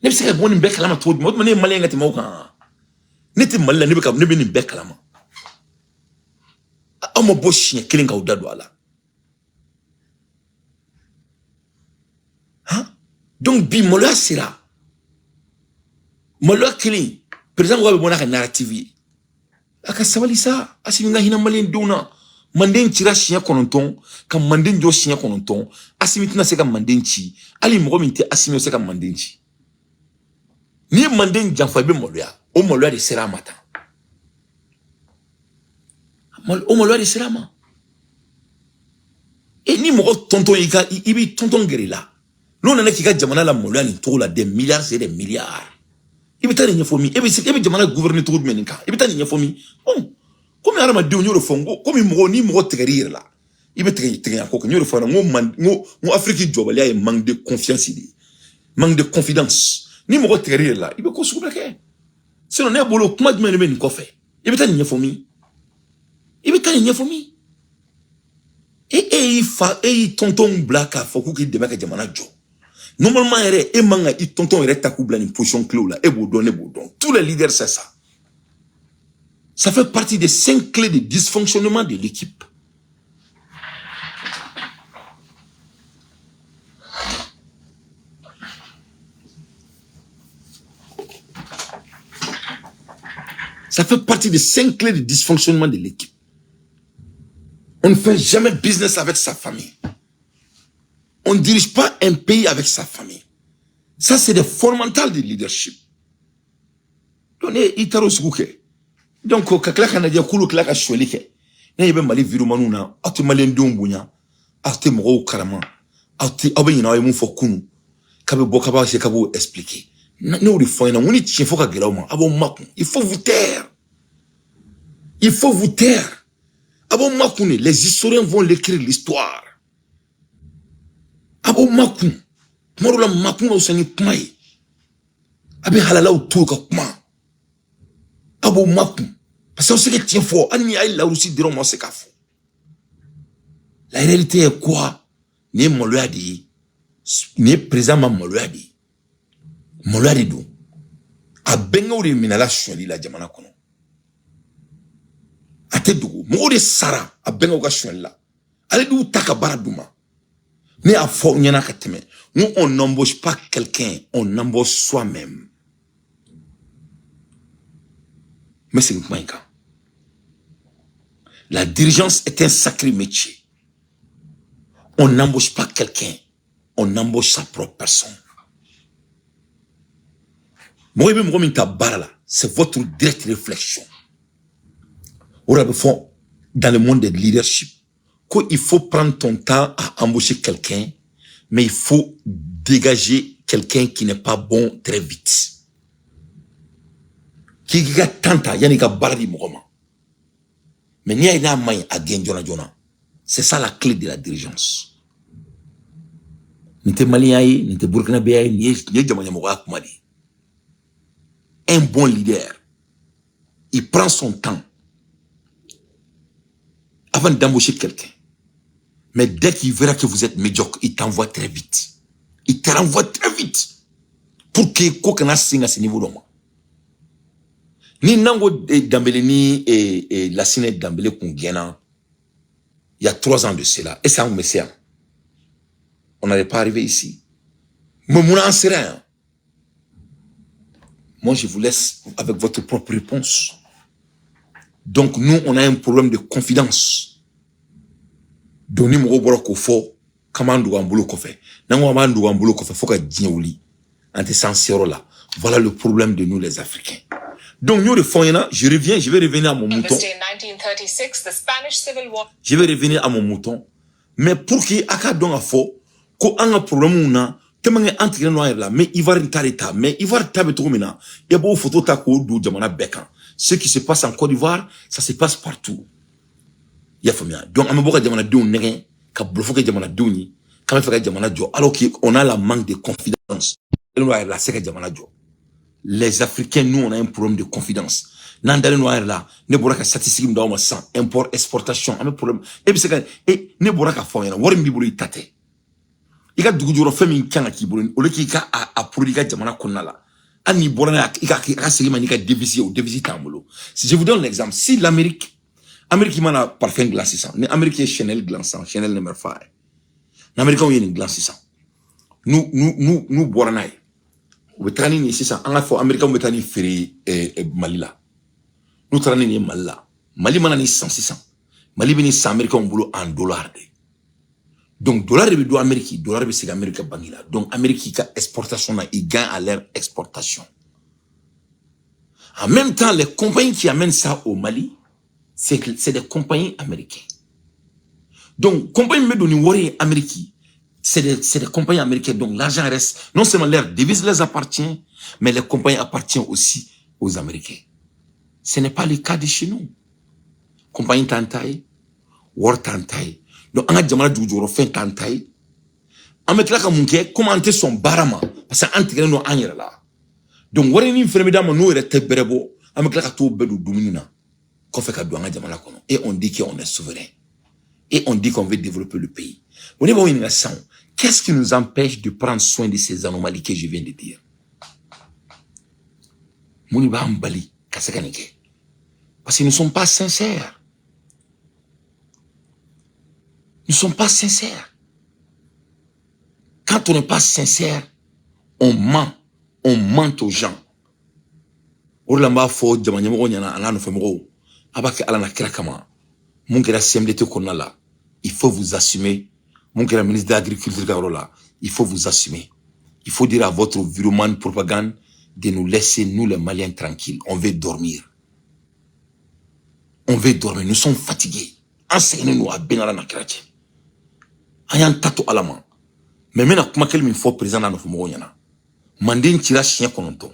Ne bɛ se ka bɔ nin bɛɛ kalama cogo jumɛn? O tuma ne ye maliyɛn ka tɛmɛ aw kan. Ne tɛ Mali la, ne bɛ nin bɛɛ kalama. Aw ma bɔ siɲɛ kelen k'aw da don a la. Han? Donc bi maloya sera. Maloya kelen, président ko k'a bɛ bɔ n'a ka narrative ye. A ka sabali sa, Asimi ka hinɛ maliyɛn denw na. Manden cira siɲɛ 9, ka manden jɔ siɲɛ 9, Asimi tɛna se ka manden ci. Hali mɔgɔ min tɛ Asimi bɛ se ka manden ci. N'i ye manden janfa, i bɛ maloya. O maloya de sera a ma tan. O maloya de sera a ma. E ni mɔgɔ tɔntɔn y'i ka, i b'i tɔntɔn gɛrɛ i la. N'o nana k'i ka jamana la maloya nin cogo la, des milliards c'est des milliards. I bɛ taa nin ɲɛfɔ min? E bɛ se, e bɛ jamana gouverner cogo jumɛn nin kan? I bɛ taa nin ɲɛfɔ min? Bon, komi hadamadenw, n y'o de fɔ, n ko komi mɔgɔ, ni mɔgɔ tigɛr'i yɛrɛ la, i bɛ tigɛ tigɛ ko kɛ. N y'o de fɔ, n ko man, n ko Afiriki jɔbaliya ye manque de confiance de ye, manque de confidence. Ni mɔgɔ tigɛr'i yɛrɛ la, i bɛ ko sugu bɛɛ kɛ. Sinon ne bolo, kuma jumɛn de bɛ nin kɔfɛ? I bɛ taa nin ɲɛfɔ min? I bɛ taa nin ɲɛfɔ min? E y'i fa, e y'i tɔntɔnw bila k'a fɔ k'u k'i dɛmɛ ka jamana jɔ. Normalement yɛrɛ, e man ka i tɔntɔn yɛrɛ ta k'u bila nin position clé la. E b'o dɔn, ne b'o dɔn. Tous les leaders, c'est ça. Ça fait partie des 5 clés de dysfonctionnement de l'équipe. Ça fait partie des 5 clés de dysfonctionnement de l'équipe. On ne fait jamais business avec sa famille. On ne dirige pas un pays avec sa famille. Ça, c'est des fondamentales du leadership. Donc, i taara o sugu kɛ. Donc, ka tila ka lajɛ k'olu tila ka sonyali kɛ. Ne ɲɛ bɛ Mali virumaniw na, aw tɛ maliyɛndenw bonya, aw tɛ mɔgɔw karama, aw tɛ, aw bɛ ɲinɛ aw ye mun fɔ kunun, k'a bɛ bɔ k'a b'a se k'a b'o expliquer. Ne y'o de fɔ aw ɲɛna, n ko ni tiɲɛ fɔ ka gɛlɛn aw ma, aw b'aw makun. Il faut vous taire. Il faut vous taire. Aw b'aw makun de. Les historiens vont l'écrire, l'histoire. Aw b'aw makun. Kuma dɔw la, makun ka fisa ni kuma ye. A bɛ halalaw to ka kuma. Aw b'aw makun. Parce que aw se ka tiɲɛ fɔ, hali ni a ye larusi dɔrɔn ma, aw se k'a fɔ. La réalité est quoi? Nin ye maloya de ye. Nin ye président ma maloya de ye. Maloya de don. A bɛnkɛw de minɛla sonyali la jamana kɔnɔ. A tɛ dogo. Mɔgɔw de sara a bɛnkɛw ka sonyali la. Ale de y'u ta ka baara d'u ma. Ne y'a fɔ aw ɲɛna ka tɛmɛ. N ko on n'embauche pas quelqu'un, on embauche soi-même. N bɛ segin kuma in kan. La dirigeance est un sacré métier. On n'embauche pas quelqu'un, on embauche sa propre personne. Mɔgɔ i bɛ mɔgɔ min ta baara la, c'est votre directe réflexion. O de bɛ fɔ dans le monde de leadership qu'il faut prendre ton temps à embaucher quelqu'un, mais il faut dégager quelqu'un qui n'est pas bon très vite. K'i k'i ka temps ta yanni i ka baara di mɔgɔ ma. Mais n'i y'a ye n'a man ɲi, a gɛn joona joona. C'est ça la clé de la dirigeance. Nin tɛ maliyɛn ye, nin tɛ burkinabɛya ye, nin ye jama ɲɛmɔgɔya kuma de ye. Un bon leader, il prend son temps avant d'embaucher quelqu'un. Mais dès qu'il verra que vous êtes médiocre, il t'envoie très vite. Il te renvoie très vite. Pour que ko kana sen ka se niveau dɔ ma. Ni Nango Dambélé ni Lassine Dambélé kun gɛnna, il y a 3 ans de cela, et ça, on me sert. On n'allait pas arriver ici. Mais mun an sera yan? Moi, je vous laisse avec votre propre réponse. Donc, nous, on a un problème de confidence. Donc ni mɔgɔw bɔra k'o fɔ k'an b'an dogo an bolo kɔfɛ, n'an ko an b'an dogo an bolo kɔfɛ fo ka diɲɛ wuli, an tɛ s'an seyɔrɔ la. Voilà le problème de nous, les Africains. Donc n y'o de fɔ aw ɲɛna. Je reviens, je vais revenir à mon mouton. This day in 1936, the Spanish Civil War. Je vais revenir à mon mouton, mais pour que a ka dɔn ka fɔ ko an ka problème na, tellement que an tigɛlen don an yɛrɛ la, mais Ivoire ta de ta, mais Ivoire ta bɛ cogo min na, e b'o photo ta k'o don jamana bɛɛ kan. Ce qui se passe en Côte d'Ivoire, ça se passe partout. I y'a faamuya? Donc an bɛ bɔ ka jamanadenw nɛgɛn, ka bluff kɛ jamanadenw ye k'an bɛ fɛ ka jamana jɔ, alors qu'on a la manque de confiance. Don a yɛrɛ la se ka jamana jɔ. Les Africains, nous, on a un problème de confiance. N'an dalen don an yɛrɛ la, ne bɔra ka statistique min d'aw ma sisan, import exportation, an bɛ problème. E bɛ se ka e ne bɔra ka fɔ aw ɲɛna, wari min b'i bolo, i ta tɛ. I ka dugu jukɔrɔ fɛn min kan ka k'i bolo, au lieu k'i ka a produit i ka jamana kɔnɔna la, hali n'i bɔra n'a ye, i ka segin ma n'i ka devise ye, o devise t'an bolo. Si je vous donne l'exemple, si l'Amérique, Amérique mana parfum dilan sisan, ni Amérique ye Chanel dilan sisan, Chanel numéro 5, ni Américains ye nin dilan sisan, n'u bɔra n'a ye, u bɛ taga ni nin ye sisan, an ka fɔ Américains bɛ taa ni feere Mali la. N'u taara ni nin ye Mali la, Mali mana nin san sisan, Mali bɛ nin san Américains bolo en dollar de. Donc dollar de bɛ don Amérique, dollar bɛ segin Amérique ka banque la. Donc Amérique ka exportation na, ils gagnent à leur exportation. En même temps, les compagnies qui amènent ça au Mali, c'est des compagnies américaines. Donc compagnie min bɛ don ni wari ye Amérique, c'est des compagnies américaines. Donc l'argent reste, non seulement leur devise les appartient, mais les compagnies appartiennent aussi aux Américains. Ce n'est pas le cas de chez nous. Compagnie t'an ta ye, wari t'an ta ye. Donc an ka jamana dugujukɔrɔfɛn t'an ta ye. An bɛ tila ka mun kɛ? Komi an tɛ sɔn baara ma, parce que an tigɛlen don an yɛrɛ la. Donc wari min fɛnɛ bɛ d'an ma, n'o yɛrɛ tɛ bɛrɛ bɔ, an bɛ tila ka t'o bɛɛ don dumuni na kɔfɛ ka don an ka jamana kɔnɔ. Et on dit qu'on est souverain et on dit qu'on veut développer le pays. Bon, ne b'aw ɲininka sisan, qu'est-ce qui nous empêche de prendre soin de ces anomalies que je viens de dire? Mun de b'an bali ka se ka nin kɛ? Parce que nous ne sommes pas sincères. Nous ne sommes pas sincères. Quand on n'est pas sincère, on ment. On ment aux gens. O de la n b'a fɔ jama ɲɛmɔgɔw ɲɛna, a n'a nɔfɛmɔgɔw, a b'a kɛ Ala na kira kama. Mun kɛra CMDT kɔnɔna la, il faut vous assumer. Mun kɛra ministre de l'Agriculture ka yɔrɔ la, il faut vous assumer. Il faut dire à votre virement propagande de nous laisser, nous les Maliens, tranquilles. On veut dormir. On veut dormir. Nous sommes fatigués. An sɛgɛnnen don. A bɛɛ n'Ala na kira cɛ, an y'an ta to Ala ma. Mais n bɛna kuma kelen min fɔ président n'a nɔfɛmɔgɔw ɲɛna: Manden cira siɲɛ 9,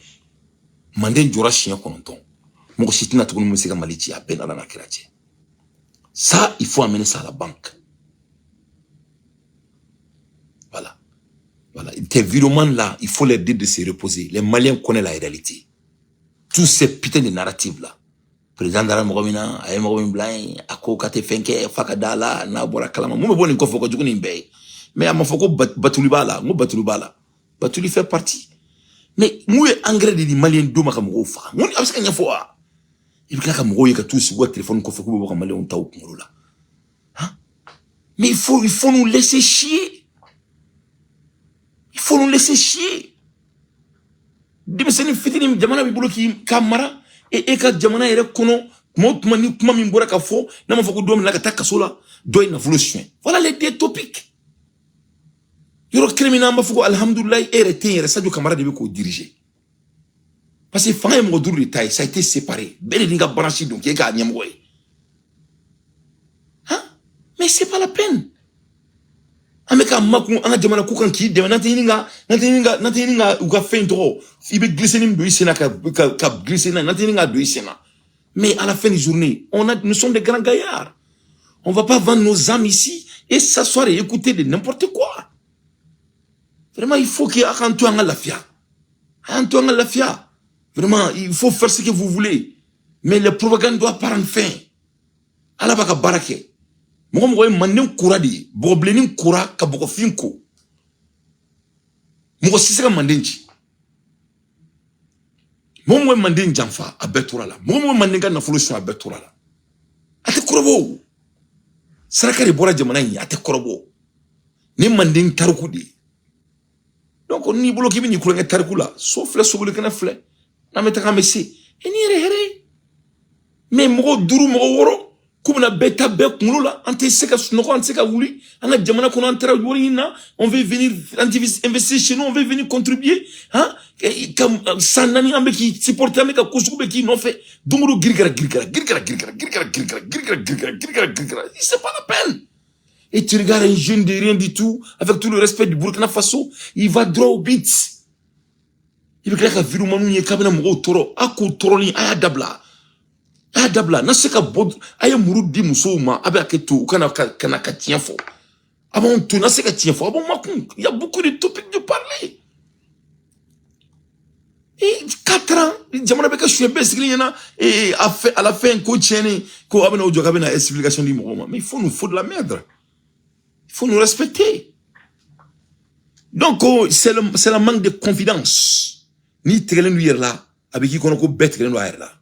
Manden jɔra siɲɛ 9, mɔgɔ si tɛna tuguni min bɛ se ka Mali ci. A bɛɛ n'Ala na kira cɛ. Ça, il faut amener ça à la banque. Voilà, voilà. Tes virements là, il faut leur dire de se reposer. Les Maliens connaissent la réalité. Tous ces putains de narratives là, président dara mɔgɔ min na, a ye mɔgɔ min bila yen, a ko k'a tɛ fɛn kɛ f'a ka da la n'a bɔra kalama. Mun bɛ bɔ nin kɔfɛ? O ka jugu nin bɛɛ ye. Mais a ma fɔ ko batuli b'a la. N ko batuli b'a la, batuli fait partie. Mais mun ye engrais de di Malien don ma ka mɔgɔw faga? Mun a bɛ se ka ɲɛfɔ wa? I bɛ tila ka mɔgɔw ye ka t'u sigi u ka téléphone kɔfɛ k'u bɛ bɔ ka Maliyɛnw ta u kunkolo la. Han, mais il faut nous laisser chier. Il faut nous laisser chier. Denmisɛnnin fitinin, jamana b'i bolo k'i ka mara, e ka jamana yɛrɛ kɔnɔ, kuma o kuma, ni kuma min bɔra ka fɔ, n'a ma fɔ ko dɔ minɛ ka taa kaso la, dɔ ye nafolo suɲɛ. Voilà les deux topics. Yɔrɔ kelen min na an b'a fɔ ko alihamudulilayi, e yɛrɛ tɛ yen yɛrɛ, Sadio Kamara de bɛ k'o diriger, parce que fanga ye mɔgɔ 5 de ta ye. Ça a été séparé, bɛɛ de n'i ka branche don k'e k'a ɲɛmɔgɔ ye. Han, mais c'est pas la peine. An bɛ ka makun an ka jamana ko kan k'i dɛmɛ, n'an tɛ ɲini ka u ka fɛn tɔgɔ, i bɛ glycérine don i sen na ka glisser n'a ye, n'an tɛ ɲini ka don i sen na. Mais à la fin de journée, on a nous sommes des grands gaillards. On va pas vendre nos âmes ici et s'asseoir et écouter de n'importe quoi. Vraiment, il faut que a k'an to an ka lafiya, a y'an to an ka lafiya. Vraiment, il faut faire ce que vous voulez, mais les propagandes doivent prendre fin. Ala b'a ka baara kɛ. Mɔgɔ mɔgɔ ye Manden kura de ye, bɔgɔbilennin kura ka bɔgɔfin ko, mɔgɔ si se ka Manden ci. Mɔgɔ mɔgɔ ye Manden janfa, a bɛɛ tora la. Mɔgɔ mɔgɔ ye Manden ka nafolo suɲɛ, a bɛɛ tora la. A tɛ kɔrɔbɔ. O saraka de bɔra jamana in ye, a tɛ kɔrɔbɔ ni Manden tariku de ye. Donc n'i bolo k'i bɛ n'i kulonkɛ tariku la, so filɛ, sobolikɛnɛ filɛ, n'an bɛ taga, an bɛ se e ni yɛrɛ hɛrɛ ye. Mais mɔgɔ 5, mɔgɔ 6. K'u bɛna bɛɛ ta bɛɛ kunkolo la, an tɛ se ka sunɔgɔ, an tɛ se ka wuli an ka jamana kɔnɔ, an taara wari ɲini na, on veut venir investir chez nous, on veut venir contribuer, hein, ka san 4 an bɛ k'i supporter, an bɛ ka ko sugu bɛ k'i nɔfɛ, don o don girigara girigara girigara girigara girigara girigara girigara girigara girigara girigara, c'est pas la peine. Et tu regardes un jeune de rien du tout, avec tout le respect du Burkina Faso, il va droit au but. I bɛ tila ka vidéomanw ye k'a bɛna mɔgɔw tɔɔrɔ, a k'o tɔɔrɔli a y'a dabila. A y'a dabila, n'a se ka bɔ, a ye muru di musow ma, a bɛ hakɛ to u kana ka na ka tiɲɛ fɔ. A b'anw to, n'a se ka tiɲɛ fɔ, a b'anw makun. Il y a beaucoup de topics de parler. Et 4 ans, jamana bɛ ka suɲɛ bɛɛ sigilen ɲɛna, et a fait, à la fin, ko tiɲɛnen, ko a bɛna o jɔ k'a bɛna explication di mɔgɔw ma. Mais il faut nous faut de la merde. Il faut nous respecter. Donc, oh, c'est le manque de confiance. Ni tigɛlen don i yɛrɛ la, a bɛ k'i kɔnɔ ko bɛɛ tigɛlen don a yɛrɛ la.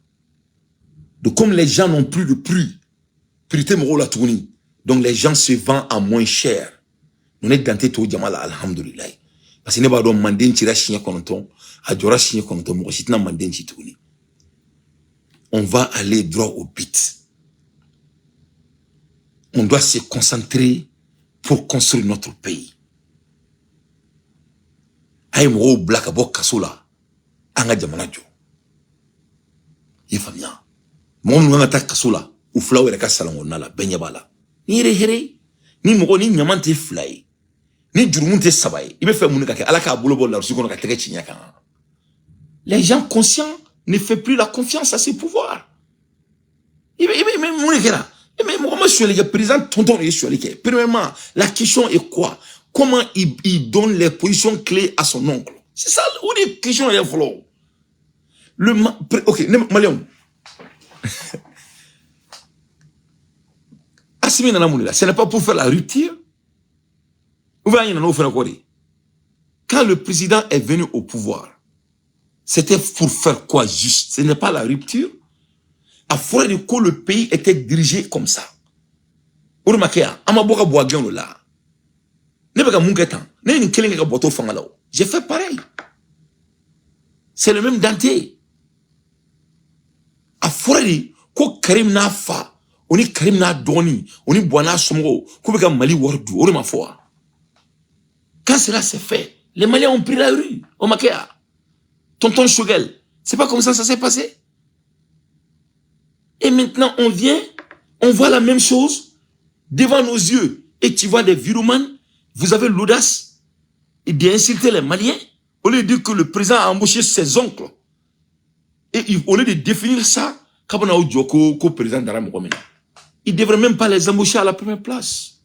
Donc, comme les gens n'ont plus de prix, prix tɛ mɔgɔw la tuguni, donc les gens se vendent à moins cher. Ne dan tɛ to jama la, alhamdulilayi. Parce que ne b'a dɔn manden cira siɲɛ 9, a jɔra siɲɛ 9, mɔgɔ si tɛna manden ci tuguni. On va aller droit au but. On doit se concentrer pour construire notre pays. A ye mɔgɔw bila ka bɔ kaso la, an ka jamana jɔ. I ye faamuya? Mɔgɔ minnu kan ka taa kaso la, u filaw yɛrɛ ka salon kɔnɔna la, bɛɛ ɲɛ b'a la. Ni yɛrɛ hɛrɛ ni mɔgɔ ni ɲaman tɛ 2 ye, ni jurumu tɛ 3 ye, i bɛ fɛ mun de ka kɛ? Ala k'a bolo bɔ larusi kɔnɔ ka tɛgɛ ci ɲɛ kan. Les gens conscients ne font plus la confiance à ces pouvoirs. I bɛ mun de kɛra? Mais mɔgɔ ma sonyali kɛ, président tonton de ye sonyali kɛ. Premièrement, la question est quoi? Comment il donne les positions clés à son oncle? C'est ça, o de question yɛrɛ fɔlɔ. Ok, ne Maliyɛnw. Assimi nana mun de la? Ce n'est pas pour faire la rupture. Ou bien il y en a au de. Quand le président est venu au pouvoir, c'était pour faire quoi juste? Ce n'est pas la rupture. A fɔra de ko le pays était dirigé comme ça. O de ma kɛ yan, an ma bɔ ka bɔ a gɛn o la. Ne bɛ ka mun kɛ tan? Ne ye nin kelen kɛ ka bɔ to fanga la o. J'ai fait pareil. C'est le même Dante. A fɔra de ko Karim n'a fa, o ni Karim n'a dɔgɔnin, o ni Buwa n'a somɔgɔw, k'u bɛ ka Mali wari dun, o de ma fɔ wa? Quand cela s'est fait, les Maliens ont pris la rue. O ma kɛ yan. Tonton Choguel, c'est pas comme ça ça s'est passé? Et maintenant, on vient, on voit la même chose devant nos yeux. Et tu vois des viromanes, vous avez l'audace d'insulter les Maliens, au lieu de dire que le président a embauché ses oncles. Et au lieu de définir ça, comme on a ko président dara mɔgɔ min na. Il ne devrait même pas les embaucher à la première place.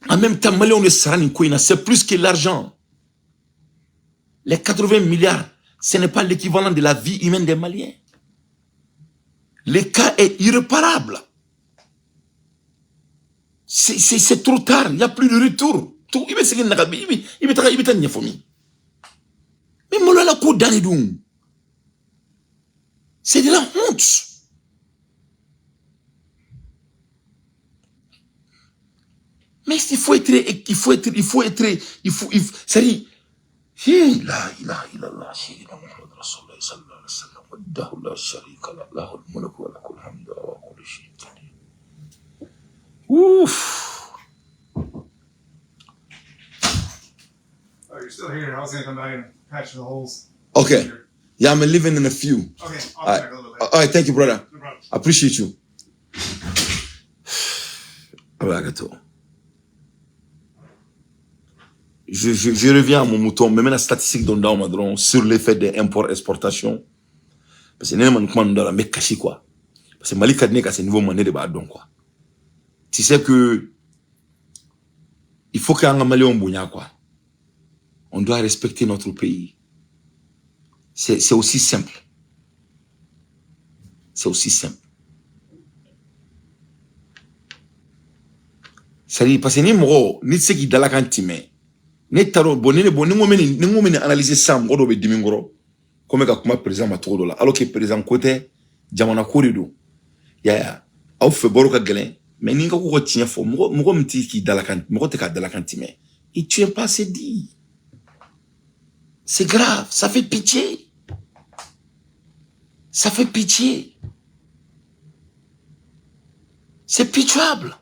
En même temps, Maliens de sara nin ko in na, c'est plus que l'argent. Les 80 milliards, ce n'est pas l'équivalent de la vie humaine des Maliens. Le cas est irréparable. C'est trop tard, il n'y a plus de retour. Tout, i bɛ segin na ka i bɛ taga i bɛ taa ɲɛfɔ min. Mais maloya ko dan de don. C'est de la honte. Mais il faut être, il faut être, il faut être, il faut, il faut, c'est-à-dire, la ilaha illallah, sayyidina Muhammad rasulullah sallallahu alaihi wasallam, wahdahu la sharika lah, lahul mulku wa lahul hamdu wa kulli shay'in qadir. Ouf. Oh, you're still here. I was gonna come by and patch the holes. Okay. Yeah, I'm leaving in a few. Okay, I'll All be right. back a little bit later. All right, thank you, brother. No problem. I appreciate you. A bɛ hakɛ to. Je reviens à mon mouton, mais maintenant statistique dɔ d'aw ma dɔrɔn sur l'effet des imports-exportations. Parce que ne ma nin kuma ninnu da la, n bɛ kasi quoi. Parce que Mali ka di ne ka se niveau ma, ne de b'a dɔn quoi. Tu sais que il faut qu'an ka Maliyɛnw bonya quoi. On doit respecter notre pays. C'est aussi simple. C'est aussi simple. C'est-à-dire, parce que ni mɔgɔ, n'i tɛ se k'i dalakan timɛ, ne t'a dɔn, bon, ni ne, bon, ni n ko n bɛ nin, ni n ko n bɛ nin analyser sisan, mɔgɔ dɔw bɛ dimi n kɔrɔ, ko n bɛ ka kuma président ma cogo dɔ la, alors que président ko tɛ, jamana ko de don. I y'a ye wa? Aw fɛ baro ka gɛlɛn, mais ni n ka ko ka tiɲɛ fɔ, mɔgɔ min t'i k'i dalakan, mɔgɔ tɛ k'a dalakan timɛ. Il tient pas ses dits. C'est grave, ça fait pitié. Ça fait pitié. C'est pitoyable.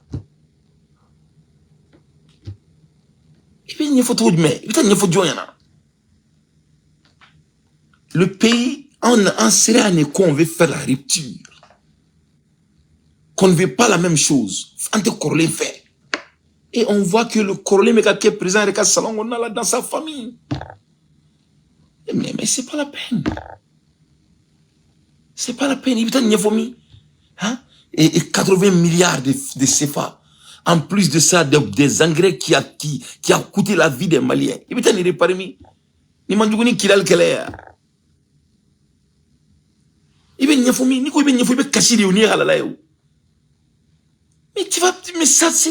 I bɛ ɲɛfɔ cogo jumɛn? I bɛ taa ɲɛfɔ jɔn ɲɛna? Le pays, an sera à qu'on veut faire la rupture, qu'on ne veut pas la même chose. An tɛ kɔrɔlen fɛ. Et on voit que le kɔrɔlen bɛ ka kɛ président yɛrɛ ka salon kɔnɔna la, dans sa famille. Mais c'est pas la peine, c'est pas la peine. I bɛ taa ɲɛfɔ min? Hein? Et 80 milliards de CFA. En plus de ça, des engrais qui a coûté la vie des Maliens. I bɛ taa nin réparer min? Ni man jugu ni Kidali kɛlɛ ya. I bɛ ɲɛfɔ min? N'i ko i bɛ ɲɛfɔ, i bɛ kasi de o, n'i ye halala ye o. Mais tu vas, mais ça, c'est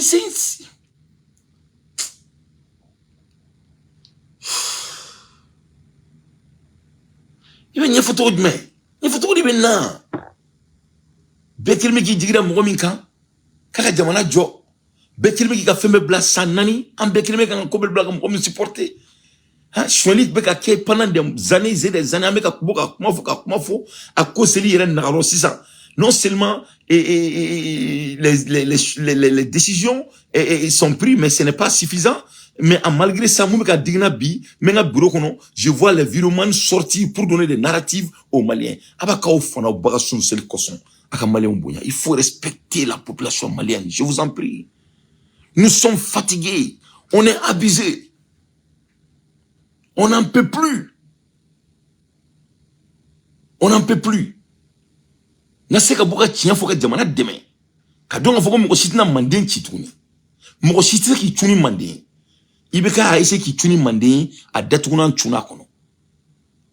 i bɛ ɲɛfɔ cogo jumɛn? Ɲɛfɔ cogo de bɛ na. Bɛɛ kelen bɛ k'i jigi da mɔgɔ min kan k'a ka jamana jɔ, bɛɛ kelen bɛ k'i ka fɛn bɛɛ bila san 4, an bɛɛ kelen bɛ ka ko bɛɛ bila ka mɔgɔ min supporter. Han, sonyali bɛ ka kɛ pendant des années et des années, an bɛ ka bɔ ka kuma fɔ, ka kuma fɔ, a ko seli yɛrɛ nagarɔ sisan. Non seulement et les décisions sont prises, mais ce n'est pas suffisant. Mais en malgré ça, mun bɛ ka digina bi, n bɛ n ka bureau kɔnɔ, je vois les viromans sortir pour donner des narratives aux Maliens. A b'a k'aw fana baga sun seli kosɔn, a ka Maliens bonya. Il faut respecter la population malienne, je vous en prie. Nous sommes fatigués, on est abusés, on n'en peut plus, on n'en peut plus. N ka se ka bɔ ka tiɲɛ fɔ ka jamana dɛmɛ, ka dɔn k'a fɔ ko mɔgɔ si tɛna manden ci tuguni, mɔgɔ si tɛ se k'i cun ni manden ye. I bɛ k'a essayer k'i cun ni manden ye, a datugunan cunna kɔnɔ.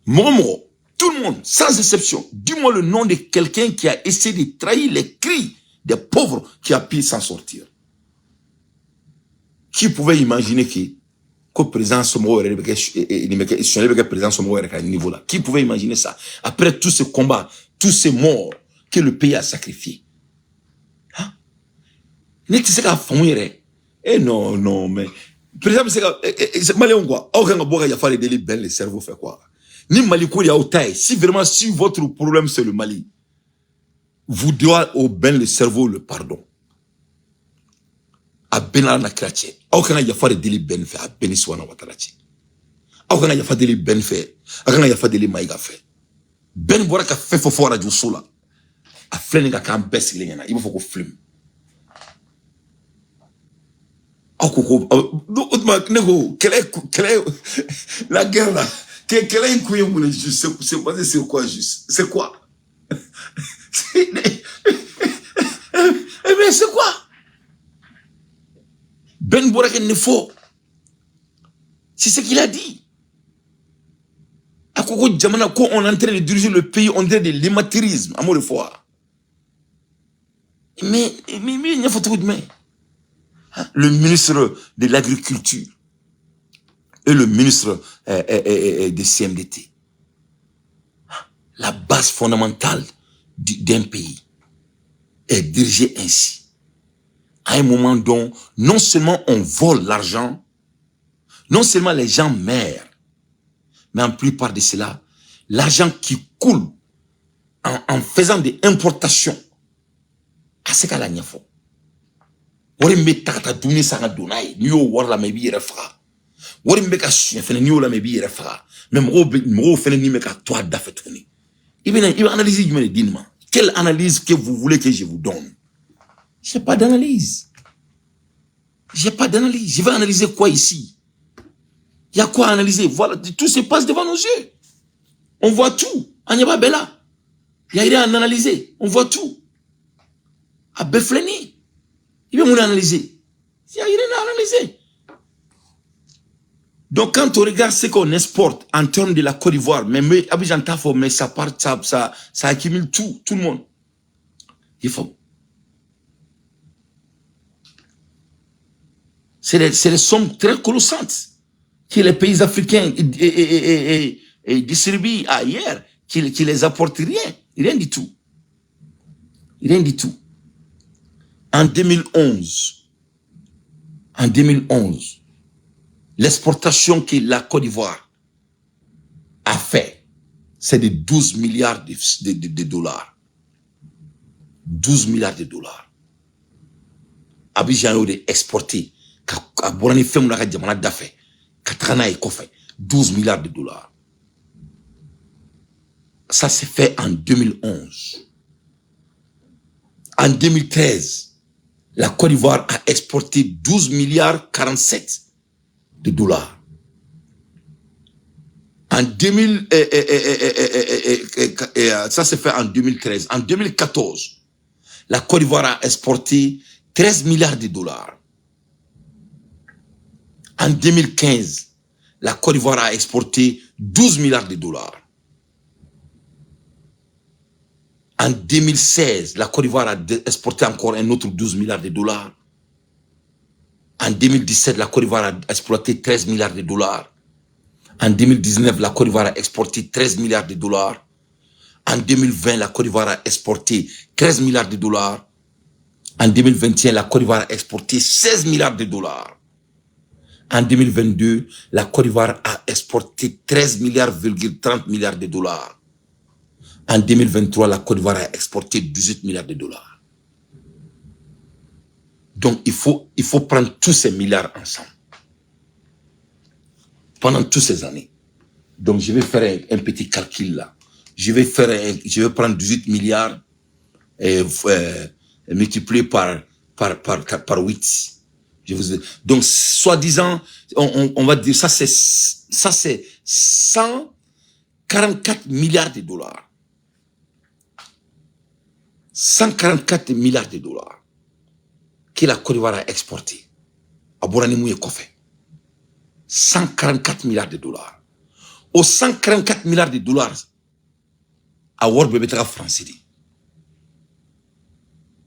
Mɔgɔ mɔgɔ, tout le monde sans exception, dis-moi le nom de quelqu'un qui a essayé de trahir les cris des pauvres qui a pu s'en sortir. Qui pouvait imaginer que ko président somɔgɔw yɛrɛ de bɛ kɛ nin bɛ kɛ sonyali bɛ kɛ président somɔgɔw yɛrɛ ka niveau la? Qui pouvait imaginer ça après tous ces combats, tous ces morts que le pays a sacrifié? Hein? Ne tɛ se k'a faamu yɛrɛ. Eh non, non, mais président bɛ se ka maliyɛnw quoi, aw kan ka bɔ ka yafa de deli Ben le cerveau fɛ quoi. Ni Mali ko de y'aw ta ye, si vraiment, si votre problème c'est le Mali, vous doit au Ben le cerveau le pardon. A bɛɛ n'Ala na kira cɛ, aw kan ka yafa de deli Ben fɛ, a bɛɛ ni Subahana Watara cɛ. Aw kan ka yafa deli Ben fɛ, aw kan ka yafa deli Mayiga fɛ. Ben bɔra ka fɛn fɔ fɔ arajo so la, a filɛ nin ka k'an bɛɛ sigilen ɲɛna, i b'a fɔ ko film. Aw ko ko o tuma ne ko kɛlɛ, kɛlɛ, la guerre là, kɛlɛ in kun ye mun ye juste? C'est basé sur quoi juste? C'est quoi? Eh bien, c'est quoi? Ben bɔra ka nin fɔ, c'est ce qu'il a dit. A ko ko jamana ko on est en train de diriger le pays, on dirait de l'immatérialisme. A m'o de fɔ wa? Mais ɲɛfɔ cogo jumɛn? Le ministre de l'Agriculture et le ministre de CMDT, la base fondamentale d'un pays est dirigée ainsi. À un moment dont non seulement on vole l'argent, non seulement les gens meurent, mais en plupart de cela, l'argent qui coule en faisant des importations, a se ka la ɲɛfɔ. Wari min bɛ ta ka taa dumuni san ka don n'a ye, n'i y'o wari lamɛn, i b'i yɛrɛ faga. Wari min bɛ ka suɲɛ fɛnɛ, n'i y'o lamɛn, i b'i yɛrɛ faga. Mais mɔgɔw bɛ, mɔgɔw fɛnɛ ni bɛ ka to a da fɛ tuguni. I bɛna, i bɛ analyse jumɛn de di nin ma? Quelle analyse que vous voulez que je vous donne? J'ai pas d'analyse, j'ai pas d'analyse. Je vais analyser quoi ici? Il y a quoi à analyser? Voilà, tout se passe devant nos yeux, on voit tout. An ɲɛ b'a bɛɛ la. Il y a rien à analyser, on voit tout. A bɛɛ filɛ nin ye. I bɛ mun analyser? Il y a rien à analyser. Donc quand on regarde ce qu'on exporte en termes de la Côte d'Ivoire, mais Abidjan t'a fɔ, mais ça part, ça accumule tout, tout le monde. Il faut. C'est des sommes très colossantes que les pays africains et distribuent ailleurs, qui les apportent rien, rien du tout. Rien du tout. En 2011, en 2011, l'exportation que la Côte d'Ivoire a fait, c'est de 12 milliards de dollars. 12 milliards de dollars. Abidjan y'o de exporté ka a bɔra ni fɛn mun na ka jamana dafɛ ka taga n'a ye kɔfɛ, 12 milliards de dollars. Ça s'est fait en 2011. En 2013, la Côte d'Ivoire a exporté 12 milliards 47 de dollars. En 2000, ça s'est fait en 2013. En 2014, la Côte d'Ivoire a exporté 13 milliards de dollars. En 2015, la Côte d'Ivoire a exporté 12 milliards de dollars. En 2016, la Côte d'Ivoire a exporté encore un autre 12 milliards de dollars. En 2017, la Côte d'Ivoire a exporté 13 milliards de dollars. En 2019, la Côte d'Ivoire a exporté 13 milliards de dollars. En 2020, la Côte d'Ivoire a exporté 13 milliards de dollars. En 2021, la Côte d'Ivoire a exporté 16 milliards de dollars. En 2022, la Côte d'Ivoire a exporté 13 milliards, 30 milliards de dollars. En 2023, la Côte d'Ivoire a exporté 18 milliards de dollars. Donc, il faut prendre tous ces milliards ensemble. Pendant toutes ces années. Donc, je vais faire un petit calcul là. Je vais prendre 18 milliards et multiplié par 8. Donc, soi-disant, on va dire, ça c'est 144 milliards de dollars. 144 milliards de dollars que la Côte d'Ivoire a exporté. A bɔra ni mun ye kɔfɛ? 144 milliards de dollars. O 144 milliards de dollars, a wari bɛɛ bɛ taga France de.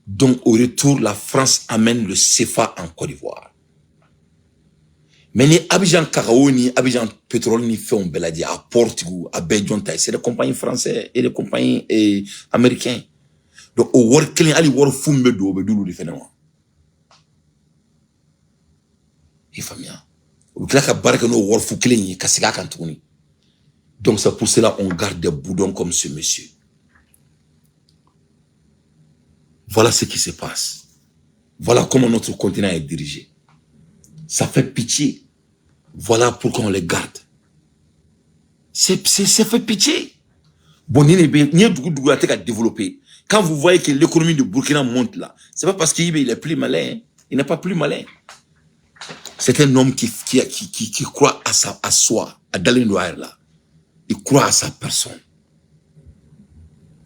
Donc, au retour, la France amène le CFA en Côte d'Ivoire. Mais ni Abidjan cacao ni Abidjan pétrole ni fɛnw bɛɛ lajɛ, a port tigiw a bɛɛ jɔn ta ye? C'est des compagnies français et des compagnies américains. Donc o wari kelen, hali wari fu min bɛ don, o bɛ d'olu de fɛnɛ ma. I faamuya? U bɛ tila ka baara kɛ n'o wari fu kelen ye ka segin a kan tuguni. Donc c'est pour cela on garde des boudons comme ce monsieur. Voilà ce qui se passe. Voilà comment notre continent est dirigé. Ça fait pitié. Voilà pourquoi on les garde. C'est fait pitié. Bon, ni dugu dugu a tɛ ka développer. Quand vous voyez que l'économie de Burkina monte là, c'est pas parce qu'il est plus malin, hein. Il n'est pas plus malin. C'est un homme qui croit à soi, à dalen là. Il croit à sa personne.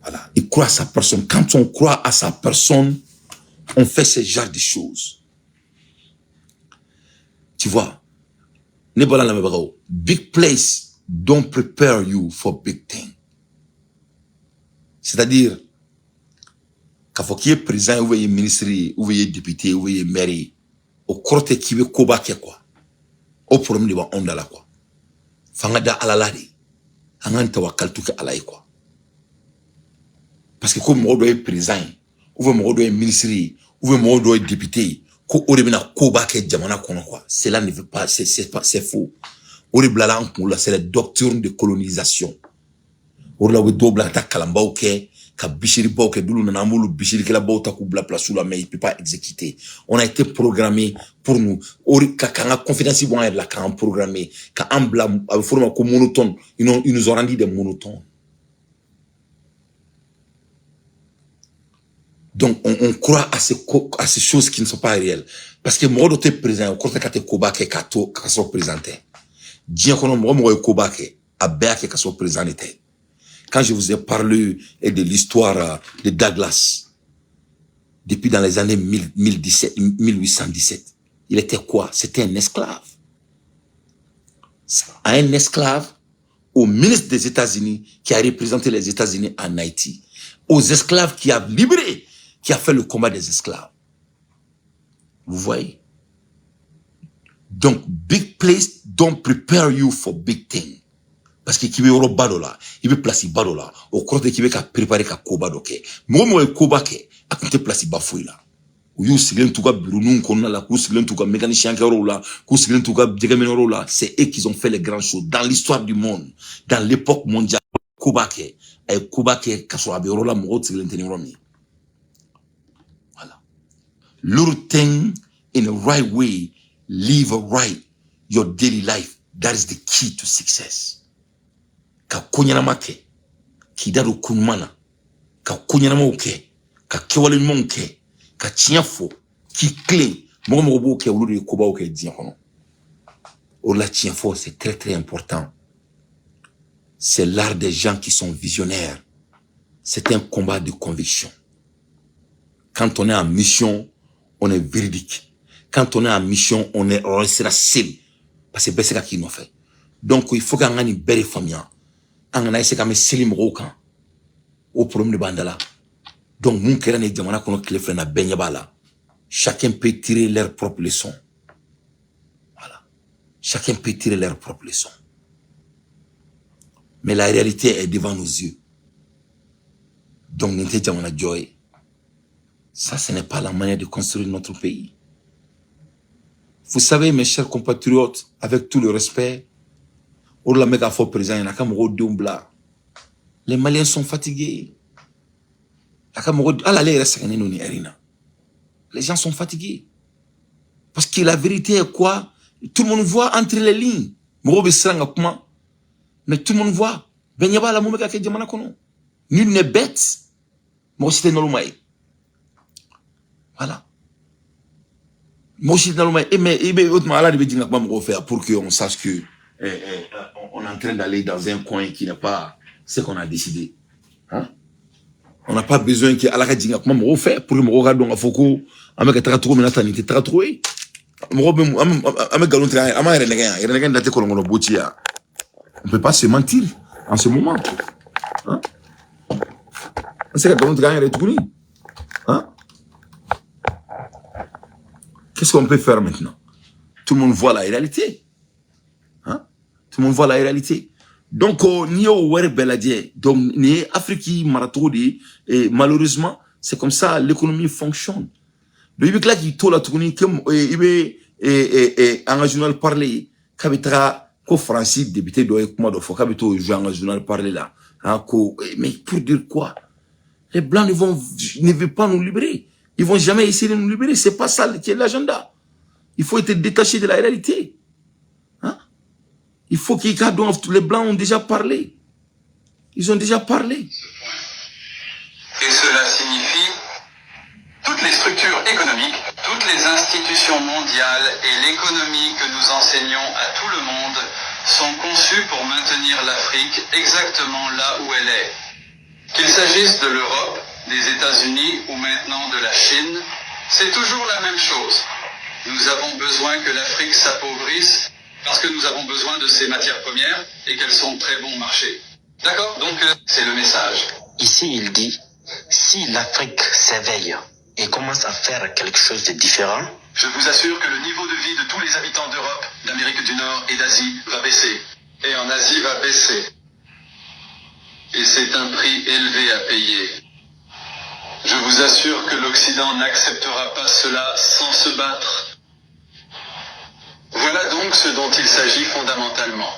Voilà. Il croit à sa personne. Quand on croit à sa personne, on fait ce genre de choses. Tu vois? Big place don't prepare you for big thing. C'est-à-dire, k'a fɔ k'i ye président ye, ou ye ministre ye, ou ye député ye, ou ye maire ye, o kɔrɔ tɛ k'i bɛ koba kɛ quoi. O problème de b'anw da la quoi. Fanga da Ala la de. An k'an tawakalitu kɛ Ala ye quoi. Parce que ko mɔgɔ dɔ ye président ye, ou bien mɔgɔ dɔ ye ministre ye, ou bien mɔgɔ dɔ ye député ye, ko o de bɛna koba kɛ jamana kɔnɔ quoi. Cela ne veut pas, c'est pas, c'est faux. O de bilala an kunkolo la, c'est la doctrine de colonisation. O de la u bɛ dɔw bila ka taa kalanbaw kɛ, ka bisiribaw kɛ. Dulu nana, an b'olu bisirikɛlabaw ta k'u bila place la, mais il peut pas exécuter. On a été programmé pour nous o de ka k'an ka confiance bɔ an yɛrɛ la, k'an programmer, k'an bila, a bɛ fɔ o ma ko monotone. Ils nous ont rendu des monotones. Donc on croit à ces choses qui ne sont pas réelles, parce que mɔgɔ dɔ tɛ président ye, o kɔrɔ tɛ k'a tɛ koba kɛ k'a to k'a sɔrɔ président tɛ. Diɲɛ kɔnɔ, mɔgɔ mɔgɔ ye koba kɛ, a bɛɛ y'a kɛ k'a sɔrɔ président de tɛ. Quand je vous ai parlé de l'histoire de Douglas, depuis dans les années 1017, 1817, il était quoi? C'était un esclave. Un esclave au ministre des États-Unis qui a représenté les États-Unis en Haïti. Aux esclaves qui a libéré, qui a fait le combat des esclaves. Vous voyez? Donc, big place don't prepare you for big thing. Parce que k'i bɛ yɔrɔba dɔ la, i bɛ place ba dɔ la, o kɔrɔ tɛ k'i bɛ ka préparer ka koba dɔ kɛ. Mɔgɔ mɔgɔ ye koba kɛ, a tun tɛ place ba foyi la. U y'u sigilen t'u ka bureau kɔnɔna la, k'u sigilen t'u ka mécanicien kɛyɔrɔw la, k'u sigilen t'u ka jɛgɛminɛyɔrɔw la. C'est eux qui ont fait les grandes choses dans l'histoire du monde, dans l'époque mondiale. Koba kɛ, a ye koba kɛ k'a sɔrɔ a bɛ yɔrɔ la, mɔgɔw sigilen tɛ ni yɔrɔ min ye. Voilà. Little thing in the right way, live right your daily life. That is the key to success. Ka ko ɲɛnama kɛ, k'i da don ko ɲuman na, ka ko ɲɛnamaw kɛ, ka kɛwale ɲumanw kɛ, ka tiɲɛ fɔ, k'i tilen. Mɔgɔ mɔgɔ b'o kɛ, olu de ye kobaw kɛ diɲɛ kɔnɔ. O de la, tiɲɛ fɔ, c'est très très important. C'est l'art des gens qui sont visionnaires. C'est un combat de conviction. Quand on est en mission, on est véridique. Quand on est en mission, on restera seul, parce que bɛɛ se ka k'i nɔfɛ. Donc il faut k'an ka nin bɛɛ de faamuya. An kana essayer k'an bɛ seli mɔgɔw kan, o problème de b'an da la. Donc mun kɛra nin jamana kɔnɔ tile 2 na, bɛɛ ɲɛ b'a la. Chacun peut tirer leur propre leçon. Voilà, chacun peut tirer leur propre leçon, mais la réalité est devant nos yeux. Donc nin tɛ jamana jɔ ye. Ça, ce n'est pas la manière de construire notre pays. Vous savez, mes chers compatriotes, avec tout le respect, o de la n bɛ k'a fɔ président ɲɛna a ka mɔgɔw denw bila. Les Maliens sont fatigués. A ka mɔgɔ, hali ale yɛrɛ sɛgɛnnen don nin heure in na. Les gens sont fatigués. Parce que la vérité est quoi? Tout le monde voit entre les lignes. Mɔgɔw bɛ siran ka kuma. Mais tout le monde voit. Bɛɛ ɲɛ b'a la mun bɛ ka kɛ jamana kɔnɔ. Nul n'est bête. Mɔgɔ si tɛ naloma ye. Voilà. Mɔgɔ si tɛ naloma ye. Mais i bɛ o tuma Ala de bɛ jigin ka kuma mɔgɔw fɛ yan pour qu'on sache que on est en train d'aller dans un coin qui n'est pas ce qu'on a décidé. Hein? On n'a pas besoin que Ala ka jigin ka kuma mɔgɔw fɛ pour que mɔgɔw ka dɔn k'a fɔ ko an bɛ ka taga cogo min na tan, nin tɛ taga cogo ye. Mɔgɔw bɛ an bɛ nkalon tigɛ, an b'an yɛrɛ nɛgɛ yan, yɛrɛ nɛgɛ da tɛ kɔlɔn kɔnɔ boti yan. On peut pas se mentir en ce moment. Hein? An se ka nkalon tigɛ an yɛrɛ tuguni. Hein? Qu'est-ce qu'on peut faire maintenant? Tout le monde voit la réalité. Hein? Tout le monde voit la réalité. Donc, n'i y'o wari bɛɛ lajɛ, donc nin ye Afrique maracogo de ye, et malheureusement, c'est comme ça l'économie fonctionne. Donc i bɛ tila k'i to la tuguni ke i bɛ an ka journal parler k'a bɛ taga ko Faransi député dɔ ye kuma dɔ fɔ k'a bɛ t'o jouer an ka journal parler la. Hein, ko, mais pour dire quoi? Les Blancs ne veulent pas nous libérer. Ils vont jamais essayer de nous libérer. C'est pas ça qui est l'agenda. Il faut être détaché de la réalité. Hein? Il faut qu'il y ait, les Blancs ont déjà parlé. Ils ont déjà parlé. Et cela signifie toutes les structures économiques, toutes les institutions mondiales et l'économie que nous enseignons à tout le monde sont conçues pour maintenir l'Afrique exactement là où elle est. Qu'il s'agisse de l'Europe, des États-Unis ou maintenant de la Chine, c'est toujours la même chose. Nous avons besoin que l'Afrique s'appauvrisse parce que nous avons besoin de ses matières premières et qu'elles sont très bon marché. D'accord? Donc, c'est le message. Ici, il dit, si l'Afrique s'éveille et commence à faire quelque chose de différent, je vous assure que le niveau de vie de tous les habitants d'Europe, d'Amérique du Nord et d'Asie va baisser. Et en Asie va baisser. Et c'est un prix élevé à payer. Je vous assure que l'Occident n'acceptera pas cela sans se battre. Voilà donc ce dont il s'agit fondamentalement.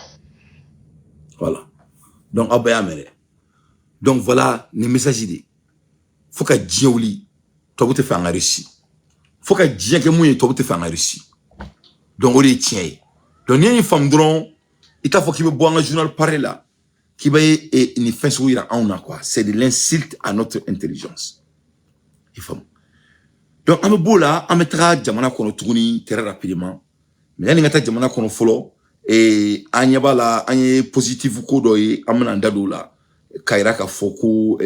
Voilà. Donc, aw bɛɛ y'a mɛn dɛ. Donc voilà nin message de. Fo ka diɲɛ wuli, tubabu tɛ fɛ an ka réussir. Fo ka diɲɛ kɛ mun ye, tubabu tɛ fɛ an ka réussir. Donc o de ye tiɲɛ ye. Donc n'i ye nin faamu dɔrɔn, i t'a fɔ k'i bɛ bɔ an ka journal parler la, k'i bɛ nin fɛn sugu yira anw na quoi. C'est de l'insulte à notre intelligence. I faamu. Donc an bɛ b'o la, an bɛ taga jamana kɔnɔ tuguni très rapidement. Mais yanni n ka taa jamana kɔnɔ fɔlɔ, an ɲɛ b'a la, an ye positif ko dɔ ye, an bɛna an da don o la k'a yira k'a fɔ ko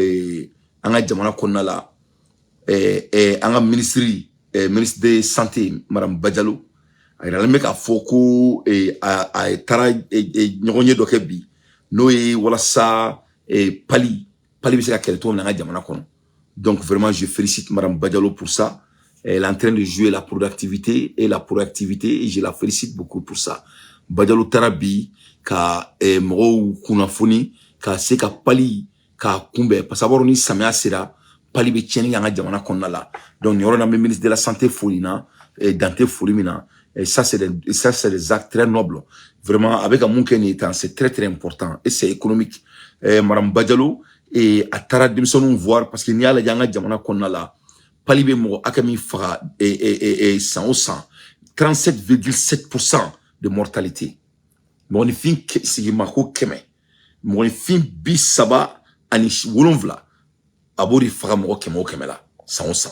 an ka jamana kɔnɔna la, an ka ministre de santé, madame Badialo, a yiralen bɛ k'a fɔ ko a taara ɲɔgɔn ye dɔ kɛ bi, n'o ye walasa palu bɛ se ka kɛlɛ cogo min na an ka jamana kɔnɔ. Donc vraiment, je félicite madame Badialo pour ça. Elle est en train de jouer la productivité et la proactivité et je la félicite beaucoup pour ça. Badialo taara bi ka mɔgɔw kunnafoni ka se ka palu k'a kunbɛn, parce que a b'a dɔn ni samiya sera, palu bɛ tiɲɛni kɛ an ka jamana kɔnɔna la. Donc nin yɔrɔ in na, n bɛ ministre de la santé fo nin na, dan tɛ foli min na. Et ça, c'est des actes très nobles. Vraiment, avec un mun kɛ nin ye tan, c'est très très important et c'est économique. Madame Badialo et a taara denmisɛnninw voir, parce que n'i y'a lajɛ an ka jamana kɔnɔna la, Palu bɛ mɔgɔ hakɛ min faga san o san, 37,7% de mortalité, mɔgɔninfin sigima ko 100, mɔgɔninfin 37, a b'o de faga mɔgɔ 100 o 100 la san o san.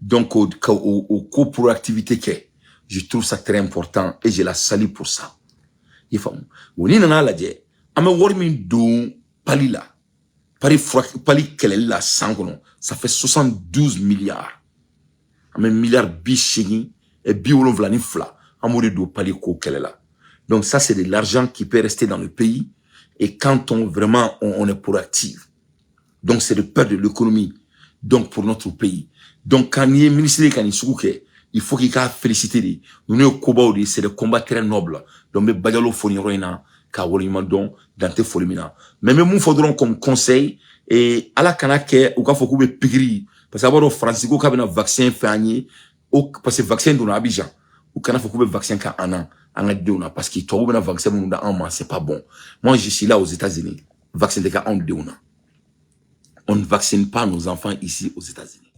Donc o ka o ko proactivité kɛ, je trouve ça très important et je la salue pour ça. I faamu? O ni nana lajɛ, an bɛ wari min don palu la, palu fura, palu kɛlɛli la san kɔnɔ, ça fait 72 milliards. An bɛ miliyari 82, an b'o de don palu ko kɛlɛ la. Donc ça, c'est de l'argent qui peut rester dans le pays. Et quand on vraiment on est proactif, donc c'est de peur de l'économie, donc pour notre pays. Donc quand n'i ye ministre ye ka nin sugu kɛ, il faut k'i k'a féliciter de. Ninnu ye kobaw de ye, c'est des combats très nobles. Donc n bɛ Badialo fo nin yɔrɔ in na k'a waleɲuman dɔn, dan tɛ foli min na. Mais n bɛ mun fɔ dɔrɔn comme conseil et ala kana kɛ u k'a fɔ k'u bɛ pikiri, parce que a b'a dɔn Faransi ko k'a bɛna vaccin fɛ an ye o, parce que vaccin donna Abidjan. U kana fɔ k'u bɛ vaccin kɛ an na, an ka denw na, parce que tubabu bɛna vaccin minnu da an ma, c'est pas bon. Moi, je suis là aux États-Unis, vaccin tɛ kɛ anw denw na. On ne vaccine pas nos enfants ici aux États-Unis.